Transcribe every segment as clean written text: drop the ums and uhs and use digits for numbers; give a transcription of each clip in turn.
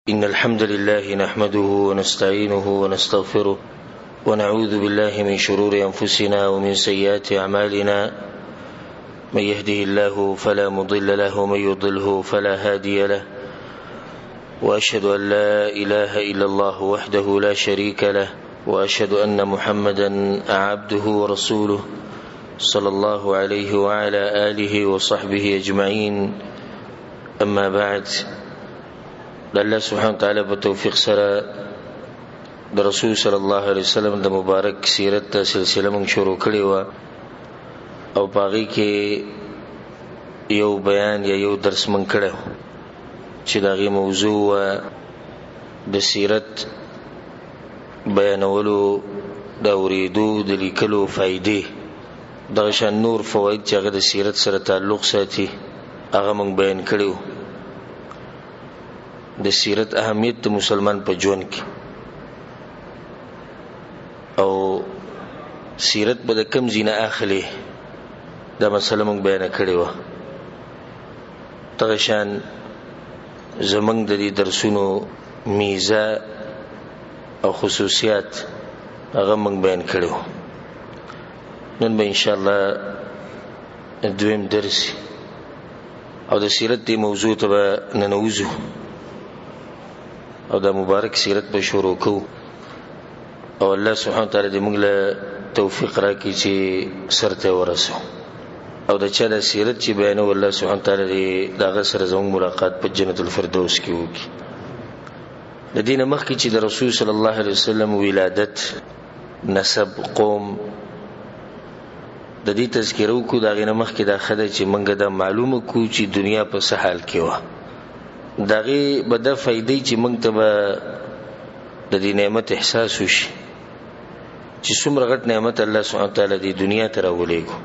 إن الحمد لله نحمده ونستعينه ونستغفره ونعوذ بالله من شرور أنفسنا ومن سيئات أعمالنا، من يهده الله فلا مضل له ومن يضله فلا هادي له، وأشهد أن لا إله إلا الله وحده لا شريك له، وأشهد أن محمدا عبده ورسوله صلى الله عليه وعلى آله وصحبه أجمعين. أما بعد، د الله سبحانه وتعالی په توفیق سره د رسول صلی الله علیه وسلم د مبارک سیرت ته سلسله موږ شروع کړې وه، او په هغې کې یو بیان یا یو درس موږ کړی چې د هغې موضوع وه د سیرت بیانولو، د اورېدو، د لیکلو فایدې، دغه شان نور فواید چې هغه د سیرت سره تعلق ساتي هغه موږ بیان کړي وو. د سیرت اهمیت د مسلمان په ژوند کې، او سیرت به د کم ځای نه اخلي، دا مسله موږ بیان کړې وه. دغه شان زموږ د دې درسونو میزه او خصوصیات هغه موږ بیان کړي وو. نن به انشاءالله دویم درس او د سیرت دی موضوع ته به ننوځو، او دا مبارک سیرت به شروع کوو، او الله سبحانه وتعالی دې موږ له توفیق راکړي چې سر ته ورسو، او د چا د سیرت چې بیانوو الله سبحانه وتعالی دې د هغه سره زموږ ملاقات په جنت الفردوس کې وکړي. د دې نه مخکې چې د رسول صلی الله علیه وسلم ولادت، نسب، قوم، د دې تذکره وکړو، د هغې نه مخکې دا ښه ده چې موږ دا معلومه کړو چې دنیا په څه حال کې وه. د هغې به دا فایدې چې موږ ته به د دې نعمت احساس وشي چې څومره غټ نعمت الله سبحانه وتعالی دې دنیا ته راولېږو،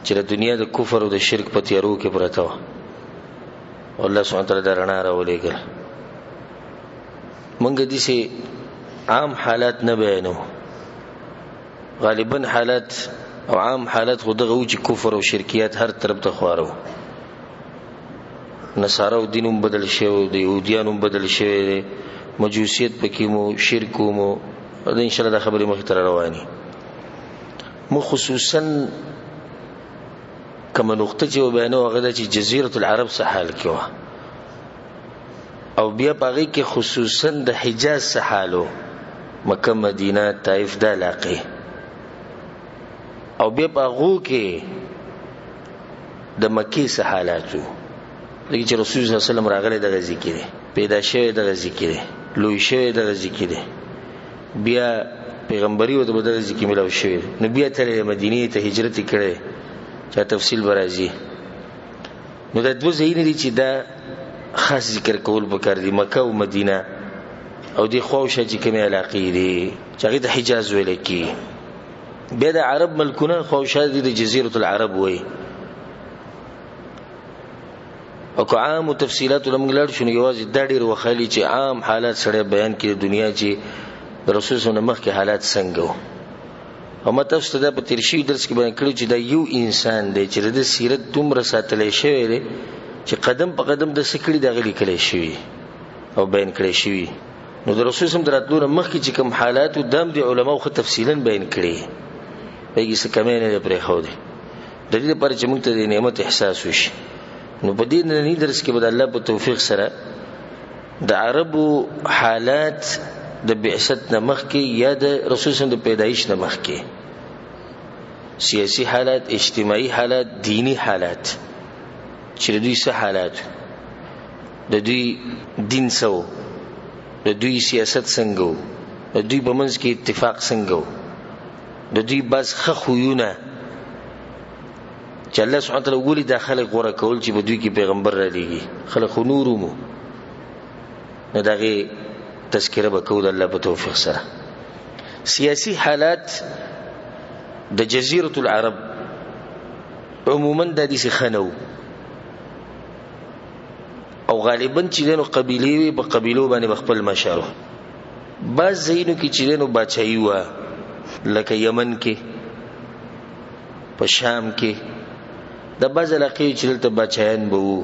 چې د دنیا د کفر او د شرک په تیارو کې پرته وه، او الله سبحانه وتعالی دا رڼا راولېږله. موږ داسې عام حالات نه بیانو، غالبا حالات او عام حالات خو دغه و چې کفر او شرکیات هر طرف ته خواره وو. نصارا او دین هم بدل شوی و، د یهودیانو هم بدل شوی دی، مجوسیت پکې مو، شرک مو، د انشاءالله دا خبرې مخې ته روانې. مو خصوصا کومه نقطه چې وبیانو هغه ده چې جزیرة العرب څه حال کې وه، او بیا په هغې کې خصوصا د حجاز څه حال و، مکه، مدینه، طائف دا علاقې، او بیا په هغو کې د مکې څه حالات وو. لکه چې رسول صلی الله علیه وسلم راغلی دغه ځای کې دی، پیدا شوی دغه ځای کې دی، لوی شوی دغه ځای کې دی، بیا پیغمبري ورته په دغه ځای کې ملاو شوی دی، نو بیا تللی مدینې ته هجرت یې کړی، چې تفصیل به راځي. نو دا دوه ځایونه دي چې دا خاص ذکر کول پکار دي، مکه او مدینه، او دې خواوشا چې کومې علاقې دي چې هغې ته حجاز ویل کېږي. بیا د عرب ملکونه خواوشا دي، د جزیرة العرب وایي. او که عامو تفصیلاتو له موږ لاړ شو نو یوازې دا ډېر وخالي چې عام حالات سړی بیان کړي د دنیا چې د رسول صلی الله علیه وسلم مخکې حالات څنګه وو. او ما تاسو ته دا په تېر شوي درس کې بیان کړو چې دا یو انسان دی چې د ده سیرت دومره ساتلی شوی دی چې قدم په قدم د څه کړي د هغه لیکلی شوي او بیان کړی شوي. نو د رسول صلی الله علیه وسلم د راتلو نه مخکې چې کوم حالات وو دا هم د علماو ښه تفصیلا بیان کړي، په هغې څه کمی نه دی پرېښودی، د دې لپاره چې موږ ته د نعمت احساس وشي. نو په دې ننني درس کې به د الله په توفیق سره د عربو حالات د بعثت نه مخکې یا د رسول صلی الله علیه وسلم د پیدایش نه مخکې، سیاسي حالات، اجتماعي حالات، دیني حالات، چې د دوی څه حالات، د دوی دین څه و، د دوی سیاست څنګه و، د دوی په منځ کې اتفاق څنګه و، د دوی بعض ښه خویونه چې الله سبحانه وتعالی ولې دا خلک غوره کول چې په دوی کې پیغمبر را لېږي، خلک خو نور وو. نو د هغې تذکره به کوو د الله په توفیق سره. سیاسي حالات د جزیرة العرب عموما دا داسې ښه نه وو، او غالبا چې دی نو قبیلې وې، په قبیلو باندې به خپل مشر و. بعض ځایونو کې چې دی نو باچایي وه، لکه یمن کې، په شام کې، د بعض علاقې چې دلته باچایان به وو.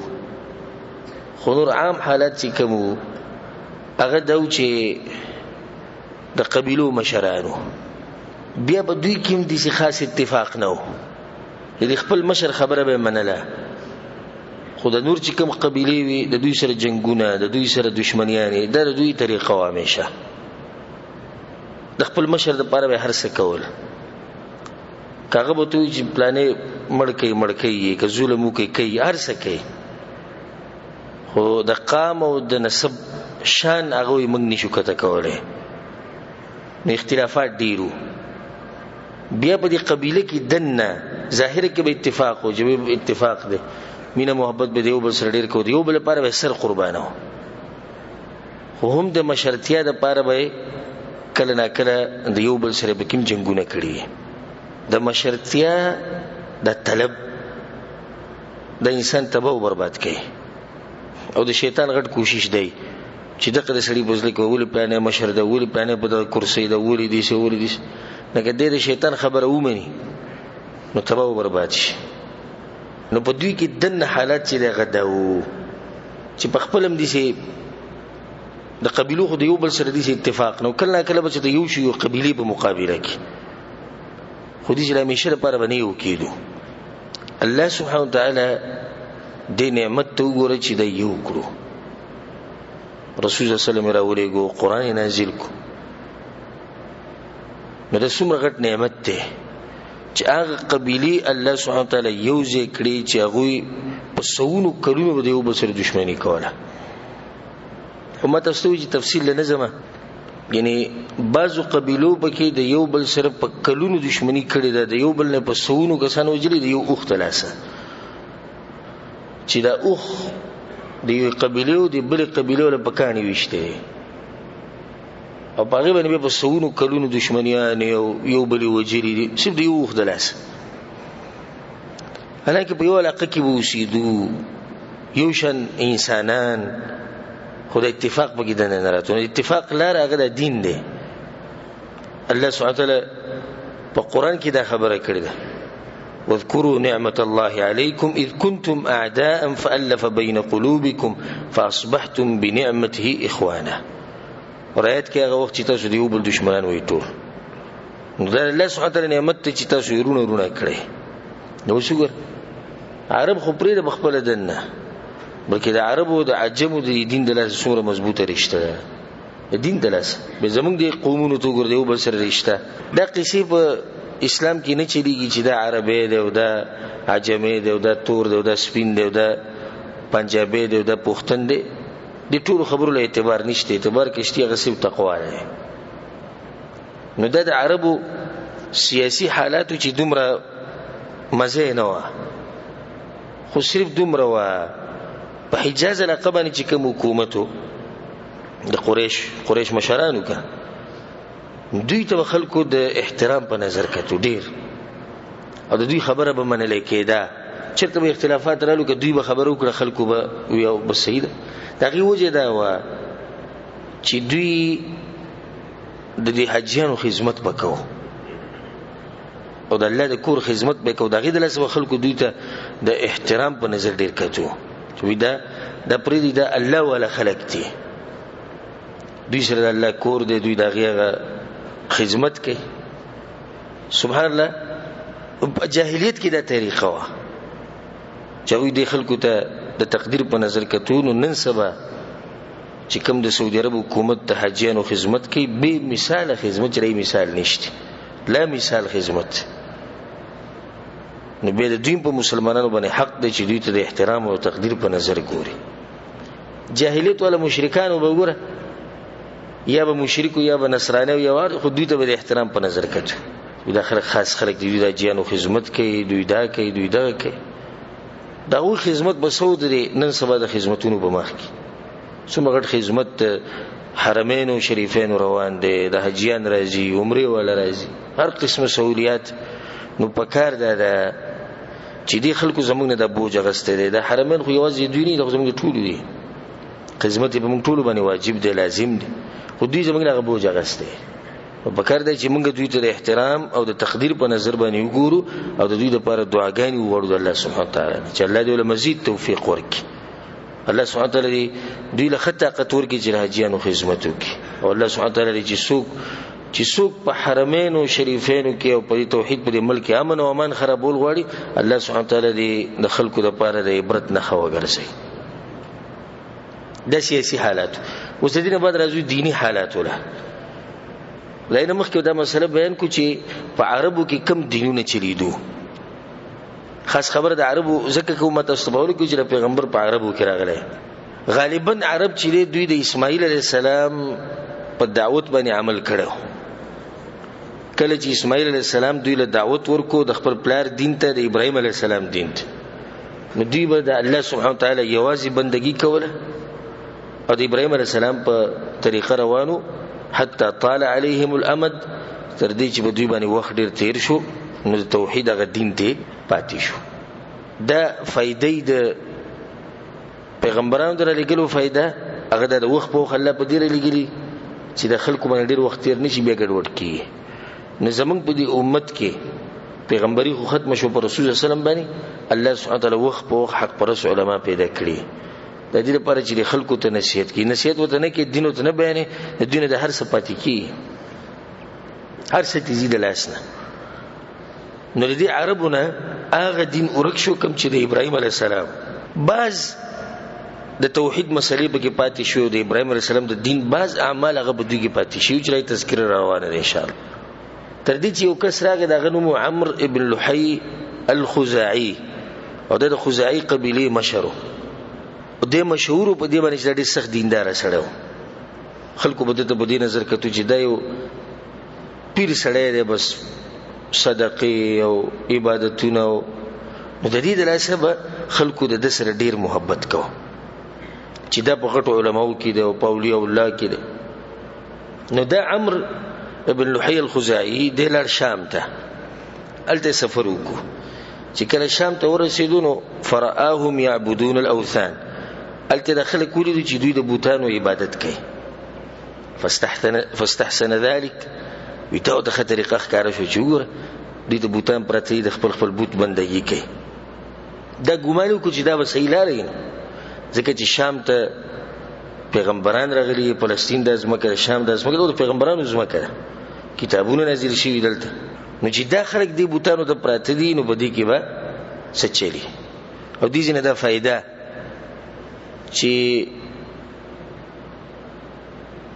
خو نور عام حالات چې کوم وو هغه دا و چې د قبیلو مشرانو بیا په دوی کې هم داسې خاص اتفاق نه و، د خپل مشر خبره به منله، خو د نور چې کوم قبیلې وي د دوی سره جنګونه، د دوی سره دشمنیانې، دا د دوی طریقه وه. همیشه د خپل مشر دپاره به هر څه کول. که هغه به ته وایي چې پلانې مړ کوي، مړ کوي یې، که ظلم وکړي کوي، هر څه کوي، خو د قام او د نسب شان هغه وایي موږ نشو کته کولی. نو اختلافات ډېر وو. بیا په دې قبیله کې دننه ظاهره کې به اتفاق و، چې اتفاق دی، مینه محبت به د یو بل سره ډېر کوو، د یو بل لپاره به سر قربانوو، خو هم د مشرتیا دپاره به کله ناکله د یو بل سره به کوم جنګونه کړي. د مشرتیا د طلب د انسان تباه او برباد کوي، او د شیطان غټ کوشش دی چې دغه د سړي په زړه کې ولې پلانې مشر دی، ولې پلانې په دغه کرسۍ ده، ولې داسې ولې داسې. نو که دی د شیطان خبره ومني نو تباه او برباد شي. نو په دوی کې دننه حالات چې دی هغه دا و چې په خپل هم داسې د قبیلو خو د یو بل سره داسې اتفاق نه و، کله ناکله به چې د یو شي یو قبیلې په مقابله کې، خو داسې د همیشه لپاره به نه یو کېدو. الله سبحانه وتعالی دې نعمت ته وګوره چې دا یو کړو، رسول الله صلی الله علیه وسلم راولېږو، قرآن یې نازل کړو. نو دا څومره غټ نعمت دی چې هغه قبیلې الله سبحانه وتعالی یو ځای کړې چې هغوی په سوونو کلونو به د یو بل سره دښمني کوله. خو ما تاسو ته وویل چې تفصیل له نه ځم، یعنی بعضو قبیلو پکې د یو بل سره په کلونو دښمني کړې ده، د یو بل نه په سوونو کسان وژلي د یو اوښ د لاسه، چې دا اوښ د یوې قبیلې او د بلې قبیلې له په کاڼي ویشتی دی، او په هغې باندې بیا په سوونو کلونو دښمنیانې او یو بل یې وژلي دي، صرف د یو اوښ د لاسه. حالانکه په یو علاقه کې به اوسېدو، یو شان انسانان، خو د اتفاق پکې دننه نه راتلو. اتفاق لاره هغه د دین دی. الله سبحانه وتعالی په قرآن کې دا خبره کړې ده، واذكروا نعمة الله عليكم إذ كنتم أعداء فألف بين قلوبكم فأصبحتم بنعمته إخوانا. رایت کې هغه وخت چې تاسو د یو بل دښمنان وئ ټول، نو دا الله سبحانه وتعالی نعمت دی چې تاسو یې وروڼه وروڼه کړئ. نو اوس وګوره، عرب خو پرېږده په خپله دننه، بلکې د عربو د عجمو د دین د لاسه څومره مضبوطه رشته ده، د دین د لاسه. بیا زموږ د قومونو ته وګوره، د یو بل سره رشته. دا قصې په اسلام کې نه چلیږي چې دا عربی دی او دا عجمي دی او دا تور دی او دا سپین دی او دا پنجابی دی او دا پښتون دی. د ټولو خبرو له اعتبار نشته، اعتبار کې شته هغه صرف تقوا دی. نو دا د عربو سیاسي حالاتو چې دومره مزه نه وه، خو صرف دومره وه. په حجاز علاقه باندې چې کوم حکومت و د قریش مشرانو که دوی ته به خلکو د احترام په نظر کتو ډېر، او د دوی خبره به منلی کېده. چېرته به اختلافات رالو که دوی به خبره وکړه خلکو به وي او بس صحیح ده. د هغې وجه دا وه چې دوی د دې حاجیانو خدمت به کوو او د الله د کور خدمت به کوو. د هغې د لاسه به خلکو دوی ته د احترام په نظر ډېر کتو چې وایي دا پرېږدي، دا الله والا خلک دي، دوی سره د الله کور دی، دوی د هغې هغه خدمت کوي. سبحان الله، په جاهلیت کې دا طریقه وه چې هغوی دې خلکو ته د تقدیر په نظر کتو. نو نن سبا چې کوم د سعودي عرب حکومت د حاجیانو خدمت کوي، بې مثاله خدمت چې لري مثال نشته، لا مثال خدمت. نو بیا د دوی په مسلمانانو باندې حق دی چې دوی ته د احترام او تقدیر په نظر ګوري. جاهلیت والا مشرکانو به وګوره، یا به مشرکو یا به نصراني یا وار، خو دوی ته به د احترام په نظر کتو. دوی دا خلک خاص خلک دي، دوی د حاجیانو خدمت کوي، دوی دا کوي، دوی دغه کوي. د هغوی خدمت به څه ودري نن سبا د خدمتونو په مخ کې څومره غټ خدمت د حرمینو شریفینو روان دی، د حاجیان راځي، عمرې والا راځي، هر قسم سهولیات. نو پکار دا ده چې دې خلکو زموږ نه دا بوج اخیستی دی. د حرمین خو یوازې دوی نه دي، خو زموږ ټولو دي، خدمت یې په موږ ټولو باندې واجب دی، لازم دی، خو دوی زموږ نه هغه بوج اخیستی. نو پکار دی چې موږ دوی ته د احترام او د تقدیر په نظر باندې وګورو او د دوی دپاره دعاګانې وغواړو د الله سبحانه وتعالی چې الله دې له مزید توفیق ورکړي. الله سبحانه وتعالی دې دوی له ښه طاقت ورکړي چې د حاجیانو خدمت وکړي. او الله سبحانه وتعالی دې چې څوک په حرمینو شریفینو کې او په توحید په دې ملک کې امن او امان خرابول غواړي، الله سبحانه وتعالی دې د خلکو دپاره د عبرت نښه وګرځوي. دا سیاسي حالات. اوس د دې نه بعد راځو دیني حالاتو له. له دې نه مخکې دا مسله بیان کړو چې په عربو کې کم دینونه چلیدو. خاص خبره د عربو ځکه کوم تاسو ته باور کوي چې د پیغمبر په عربو کې راغلی. غالبا عرب چې دی دوی د اسماعیل علیه السلام په دعوت باندې عمل کړو. کله چې اسماعیل علیه السلام دوی له دعوت ورکو د خپل پلار دین ته، د ابراهیم علیه السلام دین ته، نو دوی به د الله سبحانه وتعالی یوازې بندگی کوله او د ابراهیم علیه السلام په طریقه روانو حتی طال علیهم الامد، تر دې چې په دوی باندې وخت ډېر تیر شو، نو د توحید هغه دین ته پاتې شو. دا فایدې د پیغمبرانو د رالیږلو فایده هغه د وخت په وخت الله په دې رالیږلي چې د خلکو باندې ډېر وخت تېر نه شي بیا ګډوډ کېږي. نو زمونږ په دې امت کې پیغمبري خو ختمه شو پر رسول الله صلی الله علیه وسلم باندې، الله سبحانه وتعالی وخت په وخت حق پرست علما پیدا کړي د دې لپاره چې د خلکو ته نصیحت کوي. نصیحت ورته نه کوي، دین ورته نه بیانوي، د دوی نه د هر څه پاتې کېږي، هر څه تې ځي د لاس نه. نو د دې عربو نه هغه دین ورک شو کوم چې د ابراهیم علیه السلام بعض د توحید مسلې پکې پاتې شو، د ابراهیم علیه السلام د دین بعض اعمال هغه په دوی کې پاتې شوي چې راي تذکره روانه ده انشاءالله. تر دې چې یو کس راغی، د هغه نوم عمرو ابن لحی الخزاعي، او دا د خزاعي قبیلې مشر و. او دی مشهور و په دې باندې چې دا ډېر سخت دینداره سړی و. خلکو به ده ته په دې نظر کتو چې دا یو پیر سړی دی، بس صدقې او عبادتونه او نو د دې د لاسه به خلکو د ده سره ډېر محبت کوه چې دا په غټو علماو کې دی او په اولیاء الله کې دی. نو دا عمرو ابن لحی الخزاعي دی لاړ شام ته، هلته یې سفر وکړو. چې کله شام ته ورسېدو نو فرآهم یعبدون الاوثان، هلته دا خلک ولیدو چې دوی د بوتانو عبادت کوي. فاستحسن ذلك، وی دا ورته ښه طریقه ښکاره شوه چې وګوره دوی ته بوتان پراته دي، د خپل خپل بوت بندګي کوي. دا ګمان وکړو چې دا به صحیح لاره وي، ځکه چې شام ته پیغمبران راغلي، فلسطین دا ځمکه ده، شام دا ځمکه ده، د پیغمبرانو ځمکه ده، کتابونه نازل شوي دلته. نو چې دا خلک دې بوتانو ته پراته دي نو په دې کې به څه چلي. او دې ځینې دا فایده چې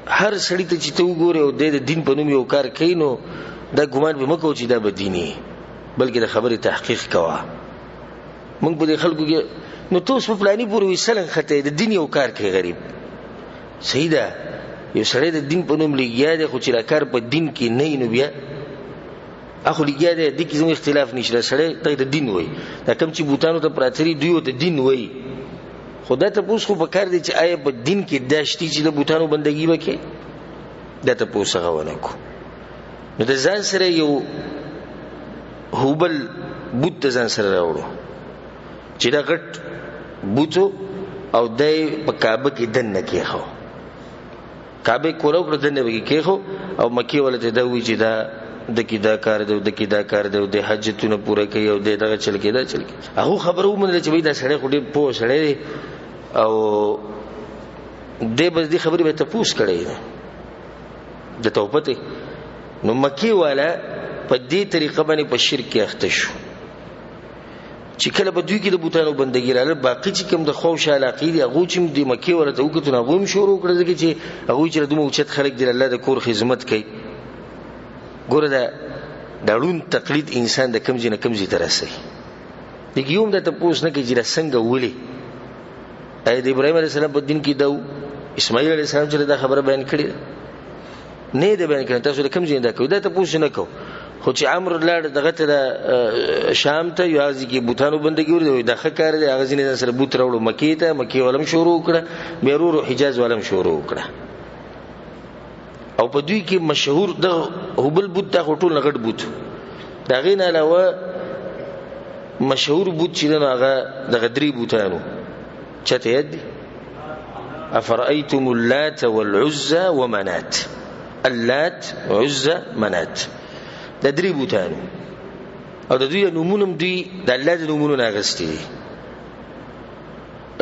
هر سړي ته چې ته وګورې او دی د دین په نوم یو کار کوي، نو دا ګمان به مه کوه چې دا به دیني، بلکې د خبرې تحقیق کوه. موږ په دې خلکو کې نو ته اوس په فلاني پورې وایي سل نښتی د دین یو کار کوي غریب. صحیح ده، یو سړی د دین په نوم لګیا دی، خو چې دا کار په دین کې نه وي نو بیا اخو لګیا دی، دې کې زموږ اختلاف نشته. دا سړی ته د دین وایي، دا کوم چې بوتانو ته پراته دي دوی ورته دین وایي، خو دا تپوس خو پکار دی چې آیا په دین کې دا شته چې د بوتانو بندګي به کوي؟ دا تپوس هغه ونه کړو. نو د ځان سره یو هوبل بوت د ځان سره راوړو چې دا غټ بوت او دی په کعبه کې دننه کېښو، کعبه کوله کړه دننه پکې کېښو، او مکې والا ته دا ووایي چې دا د کې دا کار دی او د کې دا کار دی او د حاجتونه پوره کوي او د دغه چل کې دا چل کوي. هغه خبره ومنله چې دا سړی خو ډېر پوه سړی دی او دی به دې خبرې به تپوس کړی دی د توپتې. نو مکې والا په دې طریقه باندې په شرک کې اخته شو چې کله به دوی کې د بوتانو بندګي راغله، باقي چې کوم د خواوشا علاقې دي هغو چې د مکې والا ته وکتل نو هغوی هم شروع کړه، ځکه چې هغوی چې دومره اوچت خلک دي الله د کور خدمت کوي. ګوره دا ړوند تقلید انسان د کوم ځای نه کوم ځای ته رسوي. دې کې یو هم دا تپوس نه کوي چې دا څنګه ولې. آیا د ابراهیم علیه السلام په دین کې دا و؟ اسماعیل علیه السلام چې دا خبره بیان کړې ده نه یې ده بیان کړې، تاسو له کوم ځای نه دا کوئ؟ دا تپوس نه کوو. خو چې عمرو لاړ دغه ته د شام ته، یو هغه ځای کې بوتانو بندګي ولیده، وایي دا ښه کار دی. هغه ځینې ځان سره بوت راوړو مکې ته، مکې والا هم شروع کړه، بیا ورو ورو حجاز والا هم شروع کړه. او په دوی کې مشهور دغه هبل بوت، دا خو ټول نه غټ بوت، د هغې نه علاوه مشهور بوت چې دی نو هغه دغه درې بوتانو چا ته یاد دي؟ افرأیتم اللات والعزى ومنات، اللات عزى منات، دا درې بوتانو. او د دوی نومونه هم دوی د الله د نومونو نه اخیستي دي.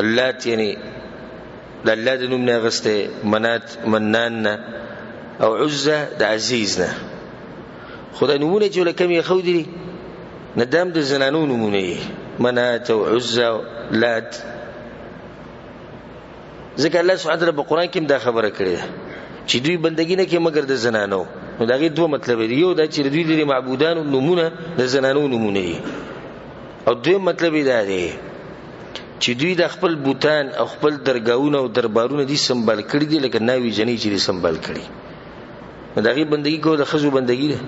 اللات یعنی د الله د نوم نه اخیستی، منات منان نه، او عزه د عزیز نه. خو دا نومونه چې له کوم یې ښودلي دي نو دا هم د زنانو نومونه دي، منات او عزه او لات. ځکه الله سبحانه وتعالی په قرآن کې هم دا خبره کړې ده چې دوی بندګي نه کوي مګر د زنانو. نو د هغې دوه مطلب دي، یو دا چې د دوی د معبودانو نومونه د زنانو نومونه دي، او دویم مطلب یې دا دی چې دوی د خپل بوتان او خپل درګاهونه او دربارونه دي سنبال کړي دي، لکه ناوې جنۍ چې دي سنبال کړي. نو د هغې بندګي کوو د ښځو بندګي ده.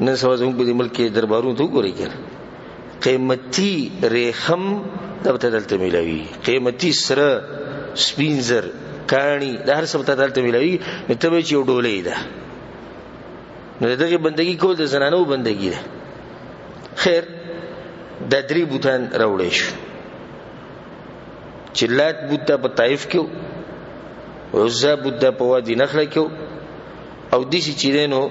نن سبا زموږ په دې ملک کې دربارونو ته وګورئ که نه، قیمتي ریخم دا به ته دلته میلاوي، قیمتي سره سپین زر کاڼي دا هر څه به ته دلته میلاوي. نو ته به چې یو ډولۍ ده، نو د دغې بندګي کول د زنانو بندګي ده. خیر، دا درې بوتان راوړی شو چې لات بوت دا په طایف کې و، عزا بوت دا په وادي نخله کې و، او داسې چې دی نو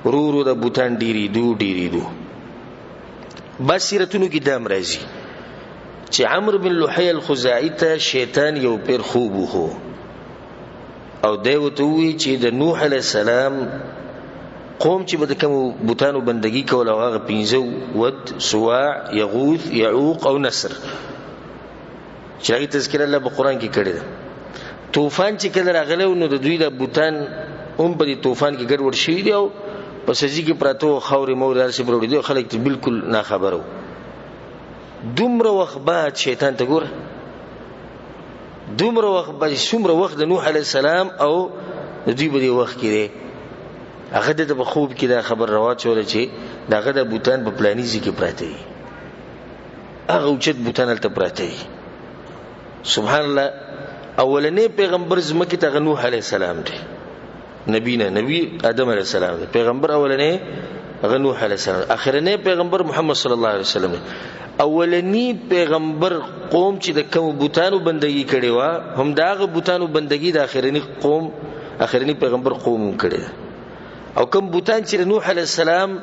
ورو ورو دا بوتان ډېرېدو ډېرېدو. بعض سیرتونو کې دا هم راځي چې عمرو بن لحی الخزاعي ته شیطان یو پیر خوب وښو او دی ورته وویل چې د نوح علیه السلام قوم چې به د کومو بوتانو بندګي کوله او هغه پنځه ود، سواع، یغوث، یعوق او نصر، چې هغې تذکره الله په قرآن کې کړې ده. طوفان چې کله راغلی و نو د دوی دا بوتان هم په دې طوفان کې ګډوډ شوي دي او په سزي کې پراته وو، خاورې مورې هر څه پرې وړي دي او خلک ترې بالکل ناخبره وو. دومره وخت بعد شیطان ته ګوره، دومره وخت بعد، څومره وخت د نوح علیه السلام او د دوی په دې وخت کې دی، هغه ده ته په خوب کې دا خبر راواچوله چې د هغه د بوتان په پلاني ځای کې پراته دي، هغه اوچت بوتان هلته پراته دي. سبحان الله، اولنې پیغمبر ځمکې ته هغه نوح علیه السلام دی، نبی نه، نبی آدم علیه السلام دی، پیغمبر اولنې هغه نوح علیه السلام، اخرنې پیغمبر محمد صلی الله علیه وسلم دی. اولنی پیغمبر قوم چې د کوم بوتانو بندگی کړې وه، هم د هغه بوتانو بندگی د اخرنی قوم، اخرنی پیغمبر قوم هم کړې ده. او کوم بوتان چې د نوح علیه السلام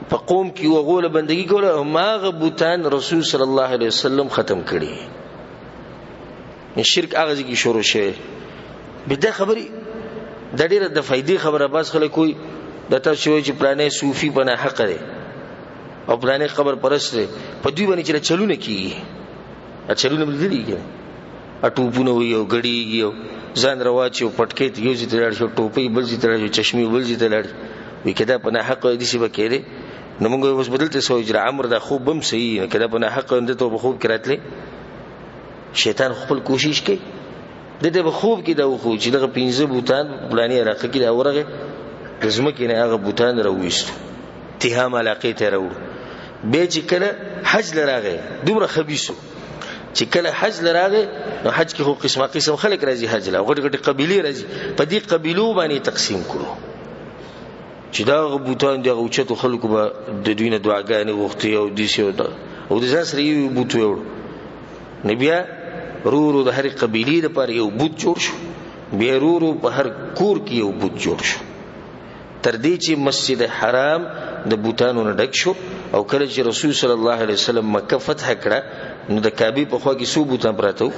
په قوم کې وو، هغو له بندگی کوله، هماغه بوتان رسول صلی الله علیه وسلم ختم کړي. شرک هغه ځای کې شروع شوی. بیا دا خبرې دا ډېره د فایدې خبره، بعض خلک وایي دا تاسو وایئ چې پلانی صوفي په ناحقه دی او پلانی قبر پرست دی، په دوی باندې چې دا چلونه کېږي، دا چلونه مې لیدلي که نه، ټوپونه وي او ګډېږي او ځان رواچي او پټکې ته یو ځای ته لاړ شي، ټوپۍ بل ځای ته لاړ شي، چشمې بل ځای ته لاړ شي، وایي که دا په ناحقه وي داسې به کېدی. نو موږ اوس به دلته څه وایو چې عمر دا خوب به هم صحیح وي، که دا په ناحقه وي نو دلته به خوب کې راتلې. شیطان خپل کوشش کوي، ده ته به خوب کې دا وښو چې دغه پنځه بوتان په فلاني علاقه کې دا ورغی، د ځمکې نه هغه بوتان راوویستو، تهام علاقې ته راوړو. بیا چې کله حج له راغی، دومره خبیث و چې کله حج له راغی نو حج کې خو قسمه قسم خلک راځي حج له، غټې غټې قبیلې راځي، په دې قبیلو باندې تقسیم کړو چې دا هغه بوتان دي، هغه اوچتو خلکو به د دوی نه دعاګانې غوښتې او داسې او دا، او د ځان سره یو بوت ویوړو. نو بیا ورو ورو د هرې قبیلې لپاره یو بوت جوړ شو، بیا ورو ورو په هر کور کې یو بوت جوړ شو، تر دې چې مسجد حرام د بوتانو نه ډک شو. او کله چې رسول صلی الله علیه وسلم مکه فتح کړه نو د کعبې په خوا کې څو بوتان پراته وو؟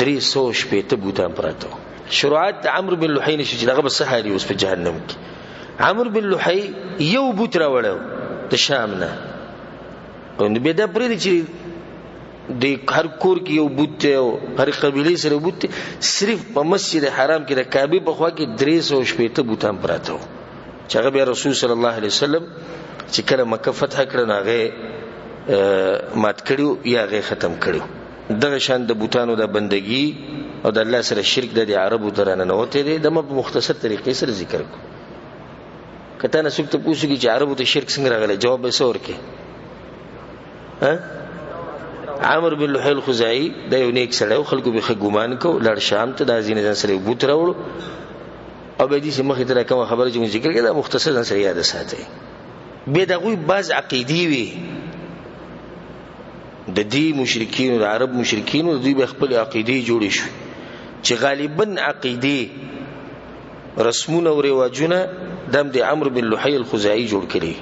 360 بوتان پراته وو. شروعات د عمرو بن لحی نه شو چې دغه به څه حال وي اوس په جهنم کې. عمرو بن لحی یو بوت راوړی و د شام نه، نو بیا دا پرېږدي چې د هر کور کې یو بوت دی او هر قبیلې سره یو بوت دی، صرف په مسجد حرام کې د کعبې په خوا کې 360 بوتان پراته وو چې هغه بیا رسول صلی الله علیه وسلم چې کله مکه فتح کړه نو هغه مات کړي وو یا هغه ختم کړي وو. دغه شان د بوتانو د بندګي او د الله سره شرک د دې عربو ته راننوتی دی. دا ما په مختصر طریقې سره ذکر کړو. که تا نه څوک تپوس وکړي چې عربو ته شرک څنګه راغلی، جواب به څه ورکړې؟ ها؟ عمرو بن لحی الخزاعي دا یو نیک سړی و، خلکو به ښه ګمان کو، لاړ شام ته، دا ځینې ځان سره یو بوت راوړو او بیا داسې مخې ته دا کومه خبره چې موږ ذکر کړې دا مختصر ځان سره یاده ساتئ. بیا د هغوی بعض عقیدې وي، د دې مشرکینو، د عرب مشرکینو، دوی به خپلې عقیدې جوړې شوې چې غالبا عقیدې، رسمونه او رواجونه دا هم د عمرو بن لحی الخزاعي جوړ کړي.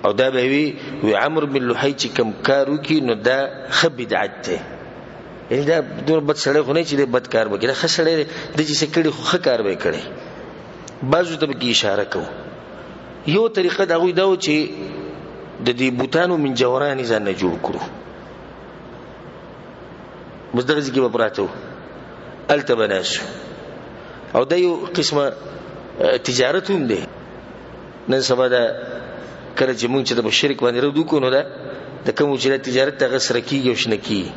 او دا به وي، وي عمرو بن لحی چې کوم کار وکړي نو دا ښه بدعت دی. یعنی دا دومره بد سړی خو نه چې دی بد کار به کوي، دا ښه سړی دی، ده چې څه کړي خو ښه کار به یې کړی. بعضو ته به کې اشاره کوو. یو طریقه د هغوی دا و چې د دې بوتانو منجوران یې ځان نه جوړ کړو، بس دغه ځای کې به پراته وو، هلته به ناست وو. او دا یو قسمه تجارت هم دی. نن سبا دا کله چې مونږ چې د شرک باندې رد وکړو، نو دا د کوم چې د تجارت هغه سره کېږي او شنه کېږي.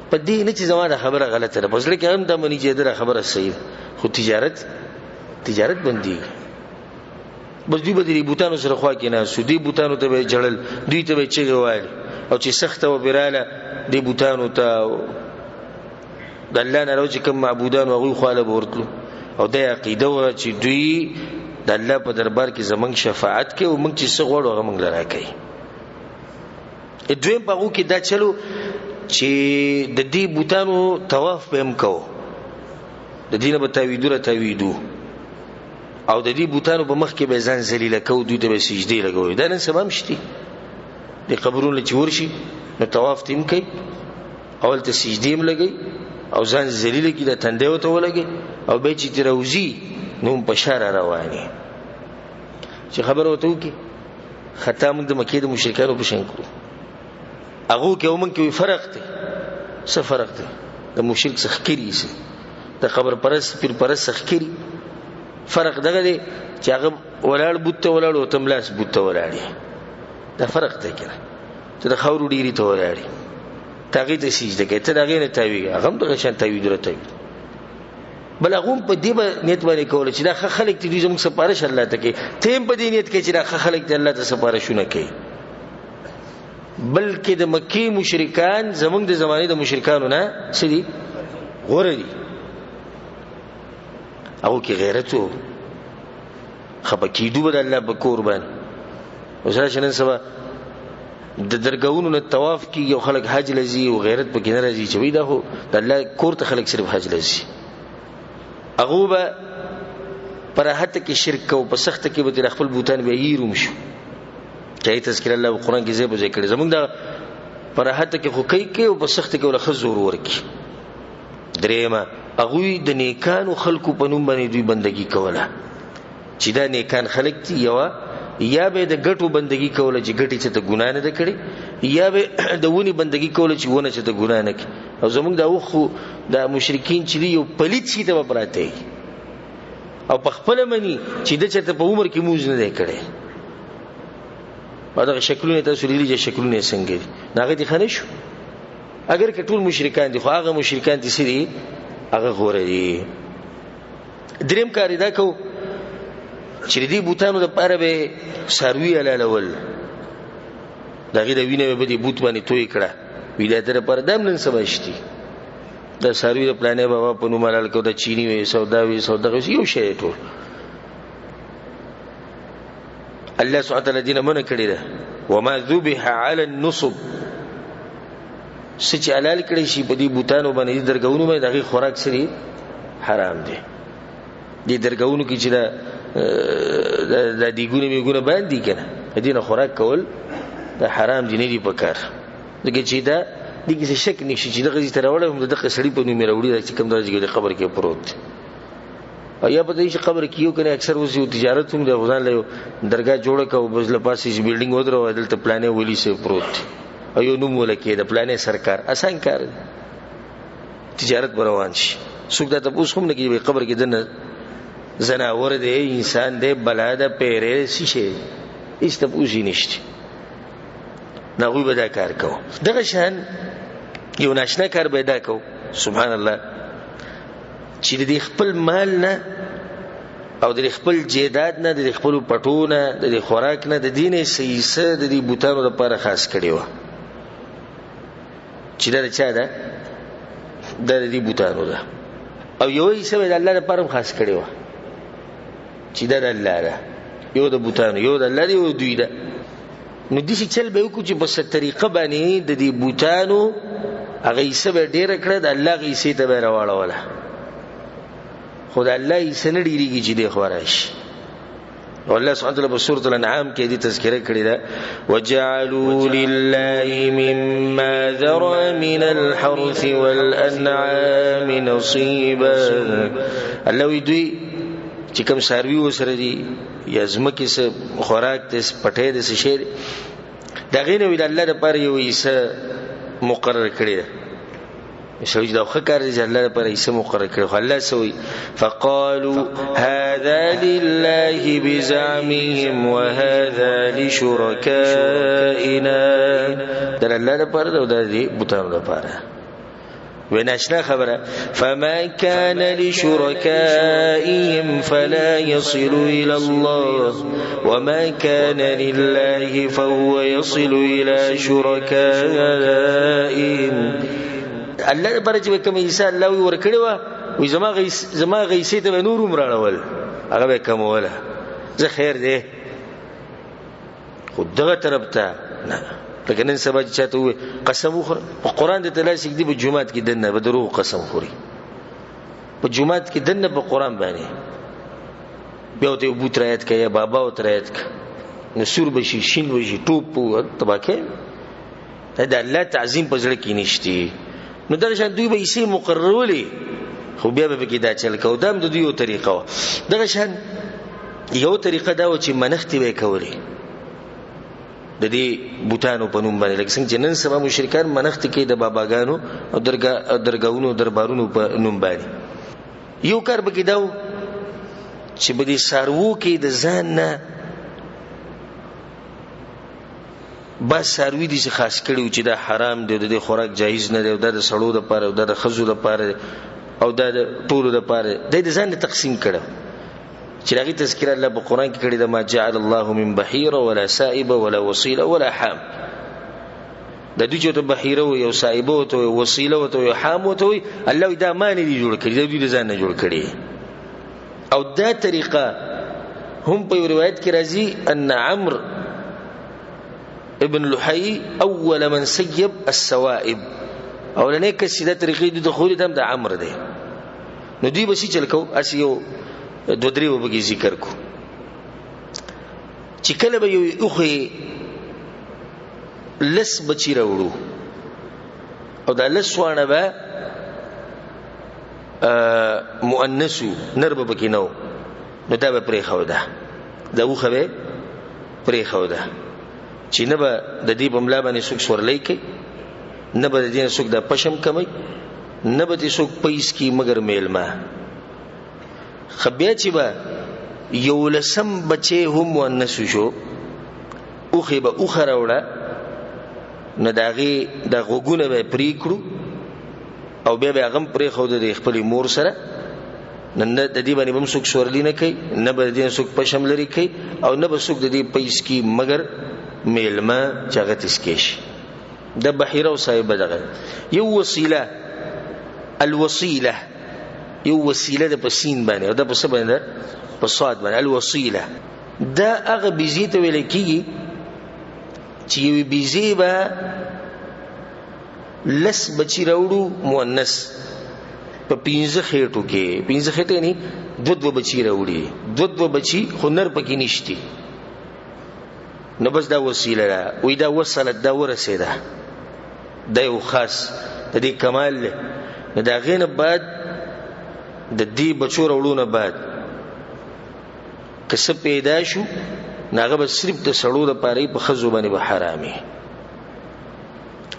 په دې نه چې زما دا خبره غلطه ده، په زړه کې هم دا مني چې دا خبره صحیح ده، خو تجارت بندېږي. بس دوی به د دې بوتانو سره خوا کې ناست وو، دې بوتانو ته به یې ژړل، دوی ته به یې چغې وهلې، او چې سخته وه پرې راله دې بوتانو ته، د الله نه راو چې کوم معبودان وو هغوی خواله به ورتلو. او دا یې عقیده وه چې دوی د الله په دربار کې زموږ شفاعت کوي او موږ چې څه غواړو هغه موږ له راکوي. دویم په هغو کې دا چلو چې د دې بوتانو طواف به هم کوو، د دې نه به تاویدو را تاویدو، او د دې بوتانو په مخ کې به ځان ذلیله کوو، دوی ته به سجدې لګوي. دا نن سبا هم شته، د قبرونو چې ورشي نو طواف ته هم کوي، اول ته سجدې هم لګوي او ځان ذلیله کړي، د تندی ورته ولګوي، او بیا چې ترې راوځي نو هم په شا را روان وي. چې خبره ورته وکړي، خطا موږ د مکې د مشرکانو په شان کړو. هغو کې او موږ کې فرق دی. څه فرق دی؟ د مشرک څخه ښکري سي، د قبر پرست پیر پرست څخه ښکري. فرق دغه دی چې هغه ولاړ بت ته ولاړ او ته هم لاس بت ته ولاړ یې، دا فرق دی که نه. ته د خاورو ډېري ته ولاړ یې، ته هغې ته سجده کوې، ته د هغې نه تاوېږې، هغه هم دغه شان تاوېدو را تاوېږي. بل هغه هم په دې به نیت باندې کوله چې دا ښه خلک دي، دوی زموږ سفارش الله ته کوي، ته هم په دې نیت کوې چې دا ښه خلک دي الله ته سفارشونه کوي. بلکې د مکې مشرکان زموږ د زمانې د مشرکانو نه څه دي؟ غوره دي. هغو کې غیرت و، خفه کېدو به د الله په کور باندې. اوس راشه نن سبا د درګاهونو نه طواف کېږي او خلک حج له ځي او غیرت پکې نه راځي چې وایي دا خو د الله کور ته خلک صرف حج له ځي. هغو به په راحت کې شرک کوو، په سخته کې به ترې خپل بوتان بیا هېر هم شو. چې هغې تذکره الله په قرآن کې ځای په ځای کړې. زموږ دا په راحت کې خو کوي کوي او په سخته کې ورله ښه زور ورکړي. درېیمه، هغوی د نیکانو خلکو په نوم باندې دوی بندګي کوله چې دا نیکان خلک دي. یوه یا به د ګټو بندګي کوله چې ګټې څه ته ګناه نه ده کړې، یا به د ونې بندګي کوله چې ونه څه ته ګناه نه کړي. او زموږ دا اوښ خو دا مشرکین چې دي یو پلیت شي ته به پراته وي او په خپله مني چې ده چېرته په عمر کې مونځ نه دی کړی. او دغه شکلونه تاسو لیدلي چې شکلونه یې څنګه دي، نو هغه دې ښه نه شو. اګر که ټول مشرکان دي، خو هغه مشرکان دي څه دي، هغه غوره دي. دریم کار یې دا کو چې د دې بوتانو دپاره به یې څاروي حلالول، د هغې د وینه به په دې بوت باندې توی کړه، وي دا د دپاره. دا هم نن سبا شتي، دا څاروي د پلانې بابا په نوم حلال کړو، دا چیني وي، سودا وي، سودا وي، یو شی دی ټول. الله سبحانه وتعالی دې نه منع کړې ده، وما ذبح علی النصب، څه چې حلال کړی شي په دې بوتانو باندې، دې درګاهونو باندې، د هغې خوراک څه دی؟ حرام دی. دې درګاهونو کې چې دا دیګونه میګونه باندې که نه، د دې نه خوراک کول دا حرام دي، نه دي په کار. ځکه چې دا دې کې څه شک نشي چې دغه ځای ته راوړی هم د دغه سړي په نوم یې راوړي دی چې کوم دغه ځای کې قبر کې پروت دی. او یا په دې چې قبر کې یو کنه اکثر اوس یو تجارت هم دی، خو ځان له یو درګاه جوړه کړه او بس له پاسه یې بلډینګ ودروه، دلته پلانې ولي صاحب پروت دی او یو نوم ولکې د پلانې سرکار. اسان کار دی، تجارت به روان شي. څوک دا تپوس هم نه کوي قبر کې دننه ځناور دی، انسان دی، بلا ده، پیری دی، څه شی دی، هېڅ تپوس یې نشته. نو هغوی به دا کار کوو. دغه شان یو ناشنا کار به یې دا کوو، سبحان الله، چې د دې خپل مال نه او د خپل جیداد نه، د خپلو پټو نه، د دې خوراک نه، د دې نه څه حصه د دې بوتانو دپاره خاص کړې وه چې دا د چا ده؟ دا د دې بوتانو ده. او یوه حصه به یې د الله دپاره هم خاص کړې وه چې دا د الله ده. یو د بوتانو، یو د الله دی، یو د دوی ده. نو داسې چل به یې وکړو چې په څه طریقه باندې د دې بوتانو هغه حصه به یې ډېره کړه، د الله هغې حصې ته به یې راواړوله. خو د الله حصه نه ډېرېږي چې دې خوا راشي. او الله سبحانه وتعالی په سورة الانعام کې دې تذکره کړې ده، وجعلوا لله مما ذرى من الحرث والانعام نصيبا. الله وی دوی چې کوم څاروي وسره دي یا ځمکې څه خوراک دی، پټی دی، څه شی دی، د هغې نه وي د الله دپاره یو حصه مقرر کړې ده. سوي دا ښه کار دی چې الله لپاره یې څه مقرر کړی، خو الله څه وایي؟ فقالوا هذا لله بزعمهم وهذا لشركائنا. دا الله لپاره ده او دا د بتانو لپاره. وناشنا خبره، فما كان لشركائهم فلا يصل إلى الله وما كان لله فهو يصل إلى شركائهم. الله لپاره چې کوم حصه الله وی ورکړې وه، وایي زما هغه حصې ته به نور هم راړول، هغه به یې کموله، زه خیر دی. خو دغه طرف ته نه، لکه نن سبا چې چاته ووایي قسم وخوره، په قرآن دې ته لاس ږدي، په جومات کې دننه به دروغ قسم خوري، په جومات کې دننه په قرآن باندې بیا ورته یو بوت رایت کړه یا بابا ورته رایت کړه، نو سور به شي، شین به شي، ټوپ تباه کوي. دا د الله تعظیم په زړه کې نشتی. نو دغه شان دوی به حصې مقررولې، خو بیا به پکې دا چل کوو. دا هم د دوی یو طریقه وه. دغه شان یو طریقه دا وه چې منښتې به یې کولې د دې بوتانو په نوم باندې، لکه څنګه چې نن سبا مشرکان منښتې کوي د باباګانو او درګاهونو دربارونو په نوم باندې. یو کار پکې دا و چې په دې څاروو کې د ځان نه بعض څاروي دي چې خاص کړي وو چې دا حرام دی، د دې خوراک جایز نه دی، او دا د سړو دپاره، او دا د ښځو دپاره دی، او دا د ټولو دپاره دی. دی د ځان نه تقسیم کړی چې د هغې تذکره الله په قرآن کې کړې ده، ما جعل الله من بحیره ولا سائبه ولا وصیله ولا حام. د دوی چې ورته بحیره وایي او سائبه ورته وایي، وصیله ورته وایي، حام ورته وایي، الله وایي دا ما نه دي جوړ کړي، دا دوی د ځان نه جوړ کړي. او دا طریقه هم په یو روایت کې راځي، ان عمرو ابن لحی اول من سیب السوائب، اولنې کس چې دا طریقې دوی ته ښودلې دا هم د عمرو دی. نو دوی به څه چل کوو، هسې یو دوه درې به پکې ذکر کړو چې کله به یو اوښې لس بچي راوړو او دا لس واڼه به مؤنث وو، نر به پکې نه و، نو دا به پرېښوده، دا اوښه به پرېښوده چې نه به د دې په ملا باندې څوک سورلۍ کوي، نه به د دې نه څوک دا پشم کموي، نه به ترې څوک پیس کړي مګر مېلمه. ښه بیا چې به یولسم بچی هم مؤنث شو، اوښې به اوښه راوړه، نو د هغې د غوږونه به یې پرې کړو او بیا به هغه هم پرېښوده د خپلې مور سره. نو نه د دې باندې به هم څوک سورلي نه کوي، نه به د دې نه څوک پشم لرې کوي، او نه به څوک د دې پیس کړي مګر مېلمه چې هغه ترې سکی شي. د بحیره او صاحبه دغه یو وسیله، الوسیله یو وسیله ده په سین باندې او دا په څه باندې ده؟ په صاد باندې. الوسیله دا هغه بیزې ته ویل کېږي چې یوې بیزې به لس بچي راوړو مؤنث په پنځه خېټو کې، پنځه خېټې یعنی دوه دوه بچي راوړي، دوه دوه بچي خو نر پکې نشتي، نو بس دا وسیله ده. وایي دا وصلت، دا ورسېده، دا یو خاص د دې کمال دی. نو د هغې نه بعد د دې بچو راوړو نه بعد که څه پیدا شو، نو هغه به صرف د سړو دپاره وي، په ښځو باندې به حرام وي.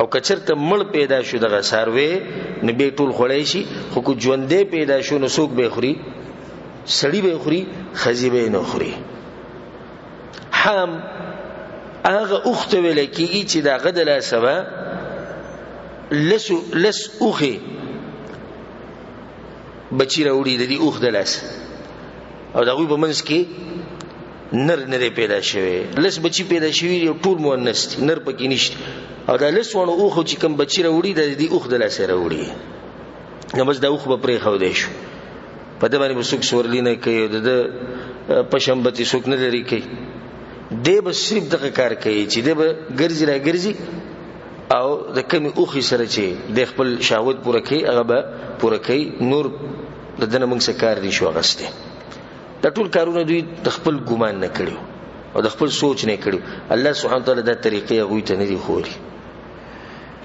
او که چېرته مړ پیدا شو دغه څاروی، نو بیا ټول خوړی شي، خو که ژوندی پیدا شو نو څوک به یې خوري؟ سړي به یې خوري، ښځې به یې نه خوري. حام هغه اوښ ته ویل کېږي چې د هغه د لاسه به لس اوښې بچي راوړي، د دې اوښ د لاسه، او د هغوی په منځ کې نر نه دی پیدا شوی، لس بچي پیدا شوي دي او ټول مؤنث دي، نر پکې نشته. او دا لس واړو اوښو چې کوم بچي راوړي، دا د دې اوښ د لاسه راوړي، نو بس دا اوښ به پرېښودی شو، په ده باندې به څوک سورلي نه کوي، او د ده پشم به ترې څوک نه لرې کوي. دی به صرف دغه کار کوي چې دی به ګرځي را ګرځي او د کمې اوښې سره چې دی خپل شهوت پوره کوي هغه به پوره کوي، نور د ده نه موږ څه کار نه شو اخیستی. دا ټول کارونه دوی د خپل ګمان نه کړي او د خپل سوچ نه کړي. الله سبحانه وتعالی دا طریقې هغوی ته نه دي ښوولي.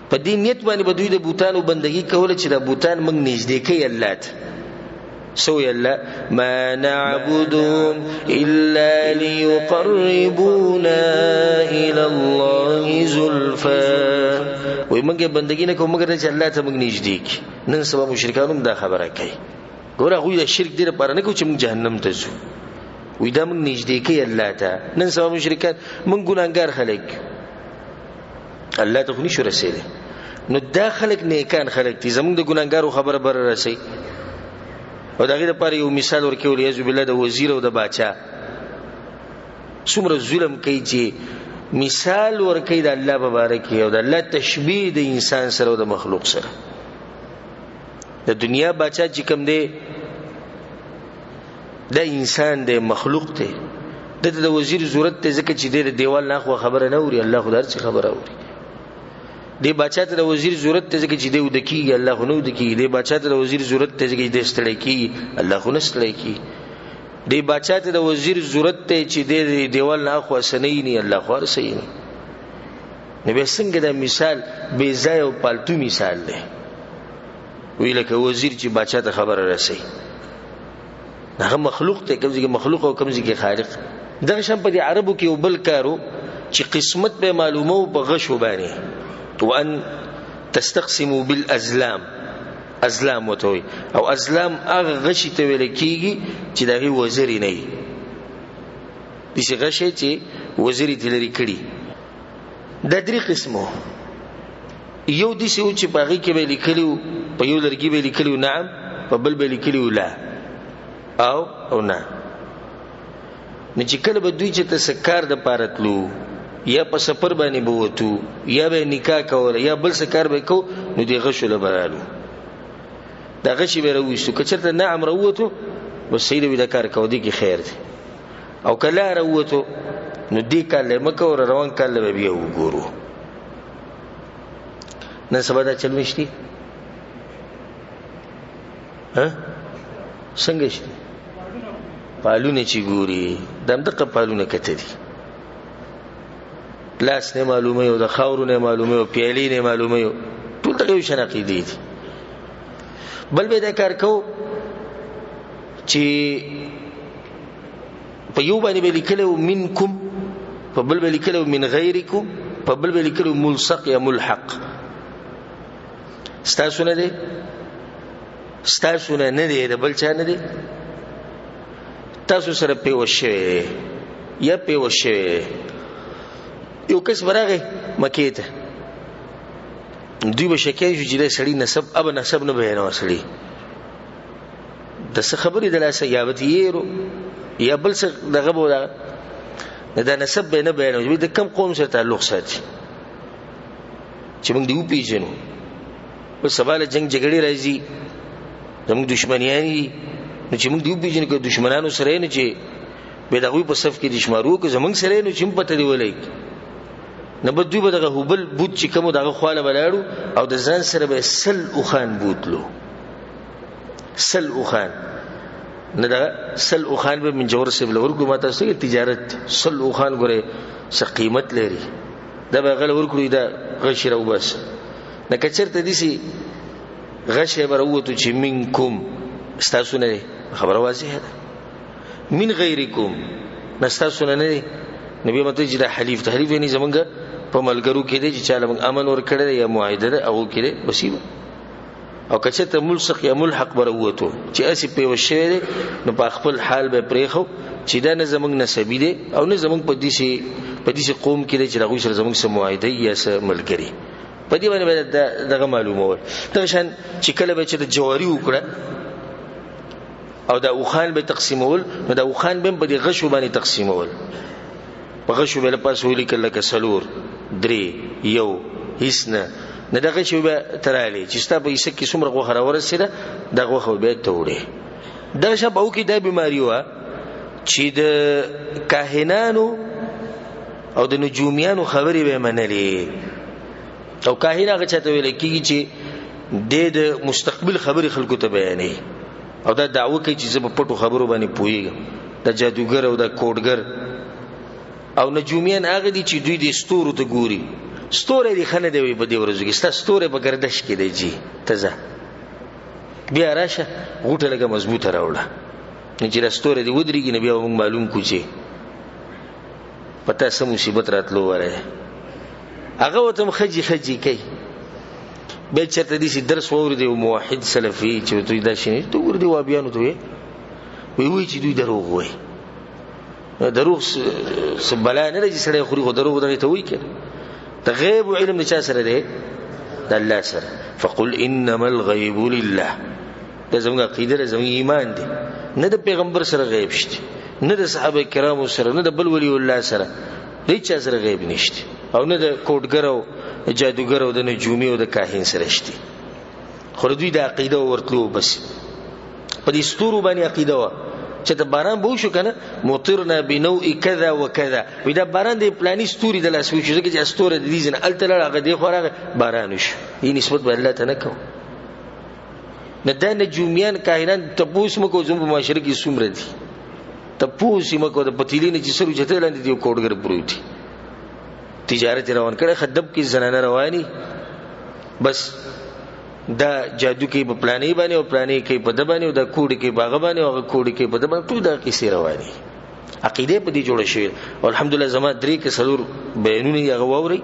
په دې نیت باندې به دوی د بوتانو بندګي کوله چې دا بوتان موږ نږدې کوي الله ته. سوی الله ما نعبدهم إلا ليقربونا إلى الله زلفا. وایي موږ یې بندګي نه کوو مګر چې الله ته موږ نږدې کړي. نن سبا مشرکان هم دا خبره کوي. ګوره هغوی دا شرک دې لپاره نه کوي چې موږ جهنم ته ځو، وایي دا موږ نږدې کوي الله ته. نن سبا مشرکان موږ ګناهګار خلک الله ته خو نشو رسېدلی، نو دا خلک نیکان خلک دي، زموږ د ګناهګارو خبره بره رسوي. او د هغې دپاره یو مثال ورکوي والعیاذ بالله د وزیر او د باچا څومره ظلم کوي چې مثال ورکوي د الله په باره کې او د الله تشبیه د انسان سره او د مخلوق سره. د دنیا باچا چې کوم دی دا انسان دی، مخلوق دی، ده ته د وزیر ضرورت دی ځکه چې دی د دیوال نه اخوا خبره نه اوري، الله خو د هر څه خبره اوري. دی باچا ته د وزیر ضرورت دی ځکه چې دی وده کېږي، الله خو نه وده کېږي. دی باچا ته د وزیر ضرورت دی ځکه چې دی ستړی کېږي، الله خو نه ستړی کېږي. دی باچا ته د وزیر ضرورت دی چې دی د دیوال نه اخوا څه نه ویني، الله خو هر څه ویني. نو بیا څنګه دا مثال بې ځایه او پالتو مثال دی؟ وی لکه وزیر چې باچا ته خبره رسوي، هغه مخلوق دی، کوم ځای کې مخلوق او کوم ځای کې خالق. دغه شان په دې عربو کې یو بل کار و چې قسمت به معلومو په غشو باندې، وان تستقسموا بالازلام، ازلام ورته وایي، او ازلام هغه غشي ته ویل کېږي چې د هغې وزرې نه وي، داسې غشی چې وزرې ترې لرې کړي. دا درې قسمو، یو داسې و چې په هغې کې به یې لیکلي وو، په یو لرګي به یې لیکلي وو نعم، په بل به یې لیکلي وو لا او نه. نو چې کله به دوی چې ته څه کار دپاره تلو، یا په سفر باندې به وتو، یا به یې نکاح کوله، یا بل څه کار به یې کوو، نو دې غشو له به رالو، دا غشي به یې راوویستو. که چېرته نعم راووتو بس صحیح دی، دا کار کوه، دې کې خیر دی. او که لا راووتو نو دې کار له یې مه کوه، روان کال له به بیا وګورو. نن سبا دا چل نشتی؟ ها څنګه شته؟ پالونه چې ګوري دا همدغه پالونه کته دي، لاس نه معلومه او د خاورو نه معلومه او پیالې نه معلومه، ټول دغه یو شان عقیدې دي. بل به دا کار کو چې په یو باندې به لیکلی و منکم، په بل به لیکلی و من غیرکم، په بل به لیکلی و ملصق یا ملحق. ستاسو نه دی، ستاسو نه نه دی، د بل چا نه دی، تاسو سره پیوست شوی دی یا پیوست شوی دی. یو کس به راغی مکې ته، دوی به شکیان شو چې دا سړي نسب اب نسب نه بیانوه، سړي د څه خبرې د لاسه یا به تېرو یا بل څه دغه به دغه دا نسب به نه بیانوي، د کم قوم سره تعلق ساتي چې موږ دې وپېژنو. اوس سبا له جنګ جګړې راځي، زموږ دښمنیان دي، نو چې موږ دې وپېژنو که دښمنانو سره یې، نو چې بیا د هغوی په صف کې دې شمارو، که زموږ سره یې نو چې هم پته دې ولګي. نو به دوی به دغه هبل بوت چې کوم د هغه خوا له به لاړو او د ځان سره به یې 100 اوښان بوتلو، 100 اوښان. نه دغه 100 اوښان به منجور صاحب له ورکړو. ما تاسو ته تجارت 100 اوښان ګورئ څه قیمت لري، دا به هغه له ورکړو، دا غشي راوباسه. نه که چېرته داسې غشی به راووتو چې منکم، ستاسو نه دی، خبره واضحه ده، من غیرکم، نه ستاسو نه نه دی، نو بیا مطلب چې دا حلیف دی، حلیف یعنې زمونږ په ملګرو کې دی چې چا له موږ امن ورکړی دی یا معاهده ده هغو کې دی، بس یې. او که چېرته ملصق یا ملحق به راووتو چې هسې پیوست شوی دی، نو په خپل حال به یې پرېښو چې دا نه زمونږ نسبي دی او نه زمونږ په داسې قوم کې دی چې د هغوی سره زمونږ څه معاهده یا څه ملګري. په دې باندې به دغه معلومول. دغه شان چې کله به چېرته جواري وکړه او دا اوښان به تقسیمول، نو دا اوښان به هم په دې غشو باندې تقسیمول. په غشو به له پاسه ولیکل لکه 4 3 1 هیڅ نه. نه دا غشي به ترالې چې ستا په حصه کې څومره غوښه راورسېده، دا غوښه به بیا ته وړې. دغه شان په هغو کې دا بیماري وه چې د کاهنانو او د نجومیانو خبرې به یې منلې. او کاهن هغه چاته ویل کېږي چې دی د مستقبل خبرې خلکو ته بیانوي او دا دعوه کوي چې زه په پټو خبرو باندې پوهېږم. د جادوګر او د کوډګر. او نجومیان هغه دي چې دوی د ستورو ته ګوري، ستوری دې ښه نه دی وایي په دې ورځو کې، ستا ستوری په ګردش کې دی جي، ته ځه بیا راشه غوټه لږه مضبوطه راوړه، نو چې دا ستوری دې ودرېږي نو بیا به موږ معلوم کړو چې په تا څه مصیبت راتلو ولی دی. هغه ورته هم ښه جي ښه جي کوي. بیا چېرته داسې درس واورېد یو موحد سلفي چې ورته وایي داسې نه، ته وګوره دې وابیانو ته وایي، وایي چې دوی دروغ وایي. دروغ څه بلا نه ده چې سړی خوري، خو دروغ دغې ته وایي که نه. د غیب علم د چا سره دی؟ د الله سره. فقل انما الغیب لله، دا زموږ عقیده ده، زموږ ایمان دی. نه د پیغمبر سره غیب شته، نه د صحابه کرامو سره، نه د بل ولی الله سره، د هیچا سره غیب نشته، او نه د کوډګر او جادوګر او د نجومي او د کاهن سره شته. خو د دوی د عقیده ورتلو بس په دې ستورو باندې عقیده وه چې ته باران به وشو که نه، مطرنا بنوء کذا وکذا، وایي دا باران د پلاني ستوري د لاسه وشو، ځکه چې ستوری د دې ځای نه هلته لاړ، هغه دې خوا راغی، باران وشو. دې نسبت به الله ته نه کوو. نه دا نجومیان کاهنان تپوس مه کوه زموږ په معاشره کې څومره دي، تپوس یې مه کوه. د پتیلې نه چې سر اوچتې لاندې دی یو کوډګر پروت دی، تجارت یې روان کړی، خدب کې زنانه رواني، بس دا جادو کوي په پلانې باندې او پلانې کوي په ده باندې او دا کوډې کوي په هغه باندې او هغه کوډې کوي په ده باندې، ټول دا قصې رواني، عقیده په دې جوړه شوې. او الحمدلله زما درې که څلور بیانونه یې هغه واورئ،